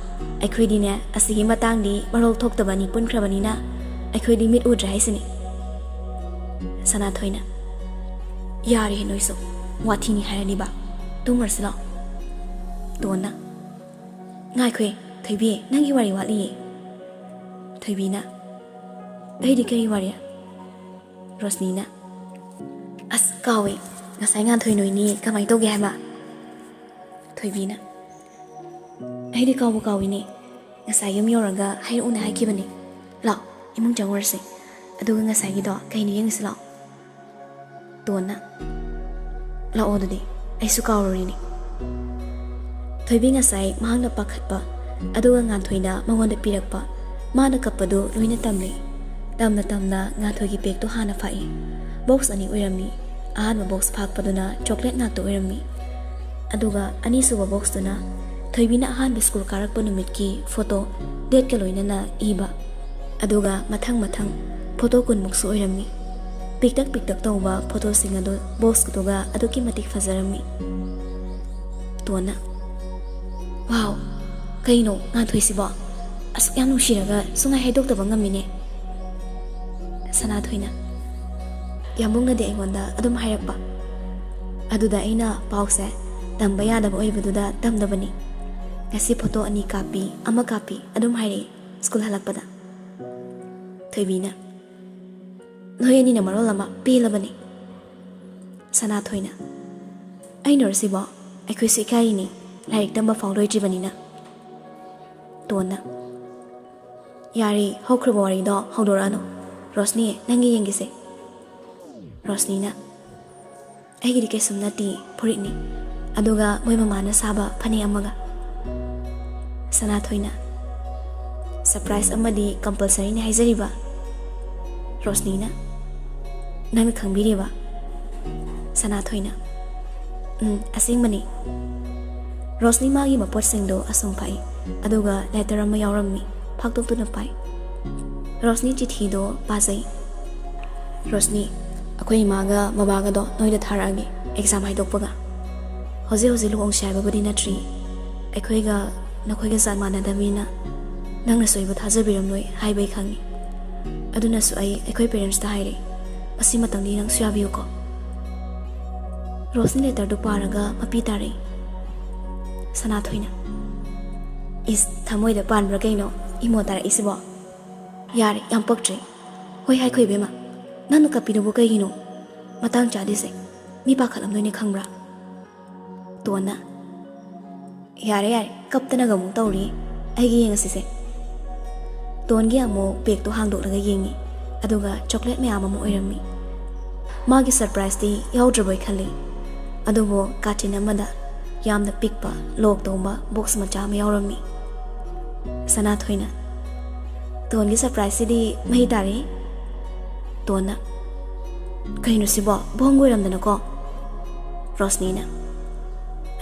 ꯑꯩꯈꯣꯏꯗꯤꯅꯦ, ꯑꯁꯤꯒꯤ ꯃꯇꯥꯡꯗꯤ ꯃꯔꯣꯜ ꯊꯣꯛꯇꯕ ꯑꯅꯤ ꯄꯨꯟꯈ꯭ꯔꯕꯅꯤꯅ ꯑꯩꯈꯣꯏꯗꯤ ꯃꯤꯠ ꯎꯗ꯭ꯔꯦ ꯍꯥꯏꯁꯤꯅꯤ"꯫ ꯁꯅꯥꯊꯣꯏꯅ, "ꯌꯥꯔꯦ ꯅꯣꯏꯁꯨ, ꯋꯥꯊꯤꯅꯤ ꯍꯥꯏꯔꯅꯤꯕ, ꯇꯨꯝꯃꯨꯔꯁꯤ ꯂꯥꯛꯑꯣ"꯫ ꯇꯣꯟꯅ, "ꯉꯥꯏꯈꯣꯍꯦ, ꯊꯣꯏꯕꯤ, ꯅꯪꯒꯤ ꯋꯥꯔꯤ ꯋꯥꯠꯂꯤꯌꯦ"꯫ ꯊꯣꯏꯕꯤꯅ, "ꯑꯩꯗꯤ ꯀꯔꯤ ꯋꯥꯔꯤ?" ꯔꯣꯁꯅꯤꯅ, "ꯑꯁ, ꯀꯥꯎꯋꯦ, ꯉꯁꯥꯏ ꯉꯥꯟꯊꯣꯏ ꯅꯣꯏꯅꯤ ꯀꯃꯥꯏ ꯇꯧꯒꯦ ꯍꯥꯏꯕ?" ꯊꯣꯏꯕꯤꯅ, "ꯑꯩꯗꯤ ꯀꯥꯎꯕꯨ ꯀꯥꯎꯏꯅꯦ, ꯉꯁꯥꯏ ꯌꯨꯝ ꯌꯧꯔꯒ ꯍꯥꯏꯔꯛꯎꯅ ꯍꯥꯏꯈꯤꯕꯅꯦ꯫ ꯂꯥꯛ, ꯏꯃꯨꯡ ꯆꯪꯉꯨꯔꯁꯦ, ꯑꯗꯨꯒ ꯉꯁꯥꯏꯒꯤꯗꯣ ꯀꯩꯅꯣ ꯌꯦꯡꯉꯨꯁꯤ ꯂꯥꯛꯑꯣ"꯫ ꯇꯣꯟꯅ, "ꯂꯥꯛꯑꯣ ꯑꯗꯨꯗꯤ, ꯑꯩꯁꯨ ꯀꯥꯎꯔꯨꯔꯤꯅꯤ"꯫ ꯊꯣꯏꯕꯤ ꯉꯁꯥꯏ ꯃꯍꯥꯛꯅ ꯄꯥꯈꯠꯄ, ꯑꯗꯨꯒ ꯉꯥꯟꯊꯣꯏꯅ ꯃꯉꯣꯟꯗ ꯄꯤꯔꯛꯄ, ꯃꯥꯅ ꯀꯞꯄꯗꯨ ꯂꯣꯏꯅ ꯇꯝꯂꯦ꯫ ꯇꯝꯅ ꯇꯝꯅ ꯉꯥꯟꯊꯣꯏꯒꯤ bag ꯇꯨ ꯍꯥꯟꯅ ꯐꯥꯛꯏ꯫ Box ꯑꯅꯤ ꯑꯣꯏꯔꯝꯃꯤ꯫ ꯑꯍꯥꯟꯕ box ꯐꯥꯛꯄꯗꯨꯅ chocolate ꯉꯥꯛꯇ ꯑꯣꯏꯔꯝꯃꯤ꯫ ꯑꯗꯨꯒ ꯑꯅꯤꯁꯨꯕ box ꯇꯨꯅ ꯊꯣꯏꯕꯤꯅ ꯑꯍꯥꯟꯕ school ꯀꯥꯔꯛꯄ ꯅꯨꯃꯤꯠꯀꯤ photo, date ꯀ ꯂꯣꯏꯅꯅ ꯏꯕ꯫ ꯑꯗꯨꯒ ꯃꯊꯪ ꯃꯊꯪ photo ꯀꯨꯟꯃꯨꯛꯁꯨ ꯑꯣꯏꯔꯝꯃꯤ꯫ ꯄꯤꯛꯇꯛ ꯄꯤꯛꯇꯛ ꯇꯧꯕ photo ꯁꯤꯡ ꯑꯗꯨ box ꯇꯨꯒ ꯑꯗꯨꯛꯀꯤ ꯃꯇꯤꯛ ꯐꯖꯔꯝꯃꯤ꯫ ꯇꯣꯟꯅ, "Wow, ꯀꯩꯅꯣ ꯉꯥꯟꯊꯣꯏꯁꯤꯕꯣ? ꯑꯁꯨꯛ ꯌꯥꯝ ꯅꯨꯡꯁꯤꯔꯒ ꯁꯨꯡꯍꯥꯏ ꯍꯥꯏꯗꯣꯛꯇꯕ ꯉꯝꯃꯤꯅꯦ"꯫ ꯁꯅꯥꯊꯣꯏꯅ, "ꯌꯥꯝꯕꯨꯡꯅꯗꯤ ꯑꯩꯉꯣꯟꯗ ꯑꯗꯨꯝ ꯍꯥꯏꯔꯛꯄ꯫ ꯑꯗꯨꯗ ꯑꯩꯅ ꯄꯥꯎꯁꯦ ꯇꯝꯕ ꯌꯥꯗꯕ ꯑꯣꯏꯕꯗꯨꯗ ꯇꯝꯗꯕꯅꯤ꯫ ꯉꯁꯤ photo ꯑꯅꯤ ꯀꯥꯞꯄꯤ, ꯑꯃ ꯀꯥꯞꯄꯤ ꯑꯗꯨꯝ ꯍꯥꯏꯔꯛꯏ school ꯍꯜꯂꯛꯄꯗ"꯫ ꯊꯣꯏꯕꯤꯅ, "ꯅꯣꯏ ꯑꯅꯤꯅ ꯃꯔꯣꯜ ꯑꯃ ꯄꯦꯜꯂꯕꯅꯤ"꯫ ꯁꯅꯥꯊꯣꯏꯅ, "ꯑꯩꯅꯔꯣ ꯁꯤꯕꯣ? ꯑꯩꯈꯣꯏꯁꯨ ꯏꯀꯥꯏꯔꯤꯅꯤ, ꯂꯥꯏꯔꯤꯛ ꯇꯝꯕ ꯐꯥꯎ ꯂꯣꯏꯗ꯭ꯔꯤꯕꯅꯤꯅ"꯫ ꯇꯣꯟꯅ, "ꯌꯥꯔꯦ, ꯍꯧꯈ꯭ꯔꯕ ꯋꯥꯔꯤꯗꯣ ꯍꯧꯗꯣꯔꯛꯑꯅꯨ꯫ ꯔꯣꯁꯅꯤ, ꯅꯪꯒꯤ ꯌꯦꯡꯒꯦꯁꯦ"꯫ ꯔꯣꯁꯅꯤꯅ, "ꯑꯩꯒꯤꯗꯤ ꯀꯩꯁꯨꯝ ꯅꯠꯇꯦ, ꯐꯨꯔꯤꯠꯅꯤ, ꯑꯗꯨꯒ ꯃꯣꯏ ꯃꯃꯥꯅ ꯁꯥꯕ ꯐꯅꯦꯛ ꯑꯃꯒ"꯫ ꯁꯅꯥꯊꯣꯏꯅ, "Surprise ꯑꯃꯗꯤ compulsory ꯅꯤ ꯍꯥꯏꯖꯔꯤꯕ"꯫ ꯔꯣꯁꯅꯤꯅ, "ꯅꯪꯅ ꯈꯪꯕꯤꯔꯤꯕ?" ꯁꯅꯥꯊꯣꯏꯅ, "ꯎꯝ, ꯑꯁꯦꯡꯕꯅꯤ"꯫ ꯔꯣꯁꯅꯤ ꯃꯥꯒꯤ ꯃꯄꯣꯠꯁꯤꯡꯗꯣ ꯑꯁꯨꯝ ꯐꯥꯛꯏ꯫ ꯑꯗꯨꯒ ꯂꯦꯇꯔ ꯑꯃ ꯌꯥꯎꯔꯝꯃꯤ, ꯐꯥꯛꯇꯣꯛꯇꯨꯅ ꯄꯥꯏ꯫ ꯔꯣꯁꯅꯤ ꯆꯤꯊꯤꯗꯣ ꯄꯥꯖꯩ꯫ "ꯔꯣꯁꯅꯤ, ꯑꯩꯈꯣꯏ ꯏꯃꯥꯒ ꯕꯕꯥꯒꯗꯣ ꯅꯣꯏꯗ ꯊꯥꯔꯛꯑꯒꯦ, ꯑꯦꯛꯖꯥꯝ ꯍꯥꯏꯗꯣꯛꯄꯒ꯫ ꯍꯧꯖꯤꯛ ꯍꯧꯖꯤꯛ ꯂꯨꯍꯣꯡꯁꯦ ꯍꯥꯏꯕꯕꯨꯗꯤ ꯅꯠꯇ꯭ꯔꯤ꯫ ꯑꯩꯈꯣꯏꯒ ꯅꯈꯣꯏꯒ ꯖꯥꯠ ꯃꯥꯟꯅꯗꯕꯅꯤꯅ ꯅꯪꯅꯁꯨ ꯑꯩꯕꯨ ꯊꯥꯖꯕꯤꯔꯝꯂꯣꯏ ꯍꯥꯏꯕ ꯑꯩ ꯈꯪꯉꯤ꯫ ꯑꯗꯨꯅꯁꯨ ꯑꯩ ꯑꯩꯈꯣꯏ ꯄꯦꯔꯦꯟꯁꯇ ꯍꯥꯏꯔꯦ꯫ ꯃꯁꯤꯃꯇꯪꯗꯤ ꯅꯪꯁꯨ ꯌꯥꯕꯤꯌꯨꯀꯣ꯫" ꯔꯣꯁꯅꯤ ꯂꯦꯇꯔꯗꯨ ꯄꯥꯔꯒ ꯃꯄꯤ ꯇꯥꯔꯛꯏ꯫ ꯁꯅꯥꯊꯣꯏꯅ, "ꯏꯁ, ꯊꯃꯣꯏꯗ ꯄꯥꯟꯕ꯭ꯔꯥ ꯀꯩꯅꯣ ꯏꯃꯣ ꯇꯥꯔꯛꯏꯁꯤꯕꯣ? ꯌꯥꯔꯦ, ꯌꯥꯝ ꯄꯛꯇ꯭ꯔꯦ꯫ ꯍꯣꯏ ꯍꯥꯏꯈꯣ ꯏꯕꯦꯝꯃ, ꯅꯪꯅ ꯀꯞꯄꯤꯗꯨꯕꯨ ꯀꯩꯒꯤꯅꯣ? ꯃꯇꯥꯡ ꯆꯥꯗꯦꯁꯦ, ꯃꯤ ꯄꯥꯈꯠꯂꯝꯗꯣꯏꯅꯦ ꯈꯪꯕ꯭ꯔꯥ?" ꯇꯣꯟꯅ, "ꯌꯥꯔꯦ ꯌꯥꯔꯦ, ꯀꯞꯇꯅꯒ ꯑꯃꯨꯛ ꯇꯧꯔꯤ, ꯑꯩꯒꯤ ꯌꯦꯡꯉꯁꯤꯁꯦ꯫" ꯇꯣꯟꯒꯤ ꯑꯃꯨꯛ ꯕꯦꯒꯇꯣ ꯍꯥꯡꯗꯣꯛꯂꯒ ꯌꯦꯡꯉꯤ, ꯑꯗꯨꯒ ꯆꯣꯀ꯭ꯂꯦꯠ ꯃꯌꯥꯝ ꯑꯃ ꯑꯣꯏꯔꯝꯃꯤ꯫ ꯃꯥꯒꯤ ꯁꯔꯄ꯭ꯔꯥꯏꯖꯇꯤ ꯌꯥꯎꯗ꯭ꯔꯕꯣꯏ ꯈꯜꯂꯤ, ꯑꯗꯨꯕꯨ ꯀꯥꯆꯤꯟ ꯑꯃꯗ ꯌꯥꯝꯅ ꯄꯤꯛꯄ ꯂꯣꯛ ꯇꯧꯕ ꯕꯣꯛꯁ ꯃꯆꯥ ꯑꯃ ꯌꯥꯎꯔꯝꯃꯤ꯫ ꯁꯅꯥꯊꯣꯏꯅ, "ꯇꯣꯟꯒꯤ ꯁꯔꯄ꯭ꯔꯥꯏꯖꯁꯤꯗꯤ ꯃꯍꯤ ꯇꯥꯔꯦ꯫" ꯇꯣꯟꯅ, "ꯀꯩꯅꯣ ꯁꯤꯕꯣ, ꯕꯣꯝꯒ ꯑꯣꯏꯔꯝꯗꯅꯀꯣ?" ꯔꯣꯁꯅꯤꯅ,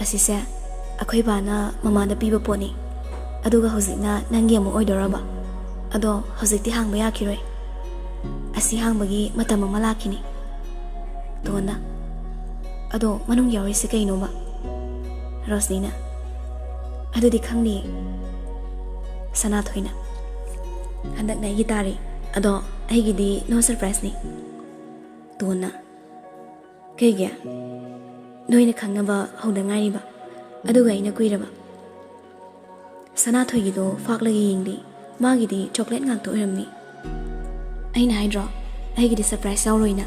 "ꯑꯁꯤꯁꯦ ꯑꯩꯈꯣꯏ ꯕꯥꯅ ꯃꯃꯥꯗ ꯄꯤꯕ ꯄꯣꯠꯅꯤ, ꯑꯗꯨꯒ ꯍꯧꯖꯤꯛꯅ ꯅꯪꯒꯤ ꯑꯃꯨꯛ ꯑꯣꯏꯗꯣꯔꯕ꯫ ꯑꯗꯣ ꯍꯧꯖꯤꯛꯇꯤ ꯍꯥꯡꯕ ꯌꯥꯈꯤꯔꯣꯏ, ꯑꯁꯤ ꯍꯥꯡꯕꯒꯤ ꯃꯇꯝ ꯑꯃ ꯂꯥꯛꯈꯤꯅꯤ꯫" ꯇꯣꯟꯅ, "ꯑꯗꯣ ꯃꯅꯨꯡ ꯌꯥꯎꯔꯤꯁꯦ ꯀꯩꯅꯣꯕ?" ꯔꯣꯁꯅꯤꯅ, "ꯑꯗꯨꯗꯤ ꯈꯪꯗꯤꯌꯦ꯫" ꯁꯅꯥꯊꯣꯏꯅ, "ꯍꯟꯗꯛꯅ ꯑꯩꯒꯤ ꯇꯥꯔꯦ, ꯑꯗꯣ ꯑꯩꯒꯤꯗꯤ ꯅꯣ ꯁꯔꯄ꯭ꯔꯥꯏꯖꯅꯤ꯫" ꯇꯣꯟꯅ, "ꯀꯩꯒꯤ? ꯅꯣꯏꯅ ꯈꯪꯅꯕ ꯍꯧꯗ ꯉꯥꯏꯔꯤꯕ, ꯑꯗꯨꯒ ꯑꯩꯅ ꯀꯨꯏꯔꯕ?" ꯁꯅꯥꯊꯣꯏꯒꯤꯗꯣ ꯐꯥꯛꯂꯒ ꯌꯦꯡꯂꯤ꯫ ꯃꯥꯒꯤꯗꯤ ꯆꯣꯀ꯭ꯂꯦꯠ ꯉꯥꯛꯇ ꯑꯣꯏꯔꯝꯃꯤ꯫ "ꯑꯩꯅ ꯍꯥꯏꯗ꯭ꯔꯣ, ꯑꯩꯒꯤꯗꯤ ꯁꯔꯄ꯭ꯔꯥꯏꯖ ꯌꯥꯎꯔꯣꯏꯅ?"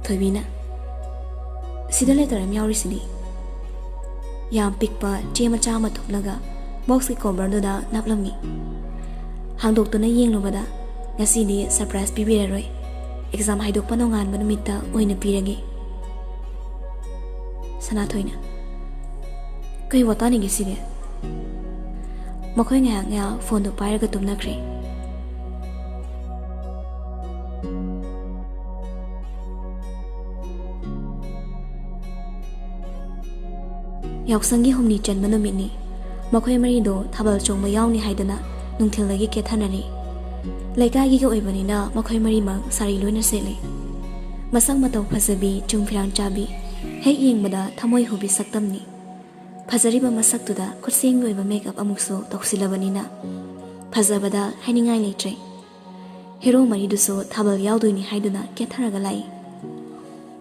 ꯊꯣꯏꯕꯤꯅ, "ꯁꯤꯗ ꯂꯦꯇꯔ ꯑꯃ ꯌꯥꯎꯔꯤꯁꯤꯗꯤ꯫" ꯌꯥꯝ ꯄꯤꯛꯄ ꯆꯦ ꯃꯆꯥ ꯑꯃ ꯊꯨꯞꯂꯒ ꯕꯣꯛꯁꯀꯤ ꯀꯣꯚꯔꯗꯨꯗ ꯅꯞꯂꯝꯃꯤ꯫ ꯍꯥꯡꯗꯣꯛꯇꯨꯅ ꯌꯦꯡꯂꯨꯕꯗ, "ꯉꯁꯤꯗꯤ ꯁꯔꯄ꯭ꯔꯥꯏꯖ ꯄꯤꯕꯤꯔꯔꯣꯏ, ꯑꯦꯛꯖꯥꯝ ꯍꯥꯏꯗꯣꯛꯄ ꯅꯣꯡꯉꯥꯟꯕ ꯅꯨꯃꯤꯠꯇ ꯑꯣꯏꯅ ꯄꯤꯔꯒꯦ꯫" ꯁꯅꯥꯊꯣꯏꯅ, "ꯀꯩ ꯋꯥꯇꯥꯅꯤꯒꯦ ꯁꯤꯗꯤ?" ꯃꯈꯣꯏ ꯉꯥꯏꯍꯥꯛ ꯉꯥꯏꯍꯥꯛ ꯐꯣꯟꯗꯨ ꯄꯥꯏꯔꯒ ꯇꯨꯝꯅꯈ꯭ꯔꯦ꯫ ꯌꯥꯎꯁꯪꯒꯤ ꯍꯨꯝꯅꯤ ꯆꯟꯕ ꯅꯨꯃꯤꯠꯅꯤ꯫ ꯃꯈꯣꯏ ꯃꯔꯤꯗꯣ ꯊꯥꯕꯜ ꯆꯣꯡꯕ ꯌꯥꯎꯅꯤ ꯍꯥꯏꯗꯨꯅ ꯅꯨꯡꯊꯤꯜꯗꯒꯤ ꯀꯦꯊꯅꯔꯤ꯫ ꯂꯩꯀꯥꯏꯒꯤꯒ ꯑꯣꯏꯕꯅꯤꯅ ꯃꯈꯣꯏ ꯃꯔꯤꯃꯛ ꯁꯥꯔꯤ ꯂꯣꯏꯅ ꯁꯦꯠꯂꯤ꯫ ꯃꯁꯛ ꯃꯇꯧ ꯐꯖꯕꯤ, ꯆꯨꯡ ꯐꯤꯔꯥꯡ ꯆꯥꯕꯤ, ꯍꯦꯛ ꯌꯦꯡꯕꯗ ꯊꯃꯣꯏ ꯍꯨꯕꯤ ꯁꯛꯇꯝꯅꯤ꯫ ꯐꯖꯔꯤꯕ ꯃꯁꯛꯇꯨꯗ ꯈꯨꯠꯁꯦꯝꯒꯤ ꯑꯣꯏꯕ ꯃꯦꯀꯞ ꯑꯃꯨꯛꯁꯨ ꯇꯧꯁꯤꯜꯂꯕꯅꯤꯅ ꯐꯖꯕꯗ ꯍꯥꯏꯅꯤꯡꯉꯥꯏ ꯂꯩꯇ꯭ꯔꯦ꯫ ꯍꯦꯔꯣ ꯃꯔꯤꯗꯨꯁꯨ ꯊꯥꯕꯜ ꯌꯥꯎꯗꯣꯏꯅꯤ ꯍꯥꯏꯗꯨꯅ ꯀꯦꯊꯔꯒ ꯂꯥꯛꯏ꯫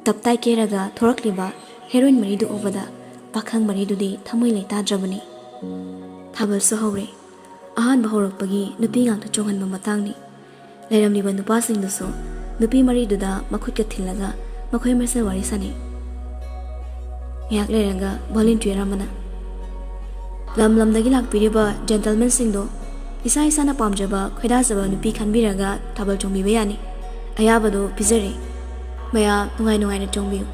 ꯇꯞꯇꯥꯏ ꯀꯦꯔꯒ ꯊꯣꯔꯛꯂꯤꯕ ꯍꯦꯔꯣꯏꯟ ꯃꯔꯤꯗꯨ ꯎꯕꯗ ꯄꯥꯈꯪ ꯃꯔꯤꯗꯨꯗꯤ ꯊꯃꯣꯏ ꯂꯩꯇꯥꯗ꯭ꯔꯕꯅꯤ꯫ ꯊꯥꯕꯜꯁꯨ ꯍꯧꯔꯦ꯫ ꯑꯍꯥꯟꯕ ꯍꯧꯔꯛꯄꯒꯤ ꯅꯨꯄꯤ ꯉꯥꯛꯇ ꯆꯣꯡꯍꯟꯕ ꯃꯇꯥꯡꯅꯤ꯫ ꯂꯩꯔꯝꯂꯤꯕ ꯅꯨꯄꯥꯁꯤꯡꯗꯨꯁꯨ ꯅꯨꯄꯤ ꯃꯔꯤꯗꯨꯗ ꯃꯈꯨꯠꯀ ꯊꯤꯜꯂꯒ ꯃꯈꯣꯏ ꯃꯁꯦꯜ ꯋꯥꯔꯤ ꯁꯥꯅꯩ꯫ ꯉꯥꯏꯍꯥꯛ ꯂꯩꯔꯒ ꯚꯣꯂꯨꯟꯇꯤꯌꯔ ꯑꯃꯅ, "ꯂꯝ ꯂꯝꯗꯒꯤ ꯂꯥꯛꯄꯤꯔꯤꯕ ꯖꯦꯟꯇꯜꯃꯦꯟꯁꯤꯡꯗꯣ ꯏꯁꯥ ꯏꯁꯥꯅ ꯄꯥꯝꯖꯕ ꯈꯣꯏꯗꯥꯖꯕ ꯅꯨꯄꯤ ꯈꯟꯕꯤꯔꯒ ꯊꯥꯕꯜ ꯆꯣꯡꯕꯤꯕ ꯌꯥꯅꯤ꯫ ꯑꯌꯥꯕꯗꯣ ꯄꯤꯖꯔꯤ꯫ ꯃꯌꯥꯝ ꯅꯨꯡꯉꯥꯏ ꯅꯨꯡꯉꯥꯏꯅ ꯆꯣꯡꯕꯤꯌꯨ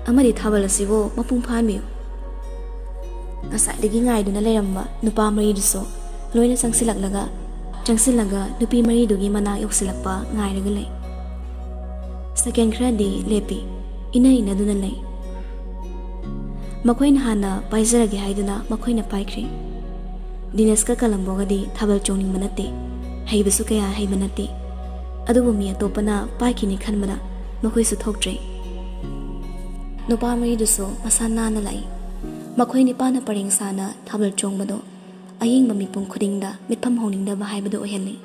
ꯑꯃꯗꯤ ꯊꯥꯕꯜ ꯑꯁꯤꯕꯨ ꯃꯄꯨꯡ ꯐꯥꯍꯟꯕꯤꯌꯨ"꯫ ꯉꯁꯥꯏꯗꯒꯤ ꯉꯥꯏꯗꯨꯅ ꯂꯩꯔꯝꯕ ꯅꯨꯄꯥ ꯃꯔꯤꯗꯨꯁꯨ ꯂꯣꯏꯅ ꯆꯪꯁꯤꯜꯂꯛꯂꯒ, ꯆꯪꯁꯤꯜꯂꯒ ꯅꯨꯄꯤ ꯃꯔꯤꯗꯨꯒꯤ ꯃꯅꯥꯛ ꯌꯧꯁꯤꯜꯂꯛꯄ ꯉꯥꯏꯔꯒ ꯂꯩ꯫ ꯁꯦꯀꯦꯟ ꯈꯔꯗꯤ ꯂꯦꯞꯄꯤ, ꯏꯟꯅ ꯏꯟꯅꯗꯨꯅ ꯂꯩ꯫ ꯃꯈꯣꯏꯅ ꯍꯥꯟꯅ ꯄꯥꯏꯖꯔꯒꯦ ꯍꯥꯏꯗꯨꯅ ꯃꯈꯣꯏꯅ ꯄꯥꯏꯈ꯭ꯔꯦ꯫ ꯗꯤꯅꯦꯁꯀ ꯀꯂꯝꯕꯣꯒꯗꯤ ꯊꯥꯕꯜ ꯆꯣꯡꯅꯤꯡꯕ ꯅꯠꯇꯦ, ꯍꯩꯕꯁꯨ ꯀꯌꯥ ꯍꯩꯕ ꯅꯠꯇꯦ꯫ ꯑꯗꯨꯕꯨ ꯃꯤ ꯑꯇꯣꯞꯄꯅ ꯄꯥꯏꯈꯤꯅꯤ ꯈꯟꯕꯗ ꯃꯈꯣꯏꯁꯨ ꯊꯣꯛꯇ꯭ꯔꯦ꯫ ꯅꯨꯄꯥ ꯃꯔꯤꯗꯨꯁꯨ ꯃꯁꯥ ꯅꯥꯟꯅ ꯂꯥꯛꯏ꯫ ꯃꯈꯣꯏ ꯅꯤꯄꯥꯅ ꯄꯔꯦꯡ ꯁꯥꯅ ꯊꯥꯕꯜ ꯆꯣꯡꯕꯗꯣ ꯑꯌꯦꯡꯕ ꯃꯤꯄꯨꯝ ꯈꯨꯗꯤꯡꯗ ꯃꯤꯠꯐꯝ ꯍꯣꯡꯅꯤꯡꯗꯕ ꯍꯥꯏꯕꯗꯨ ꯑꯣꯏꯍꯜꯂꯤ꯫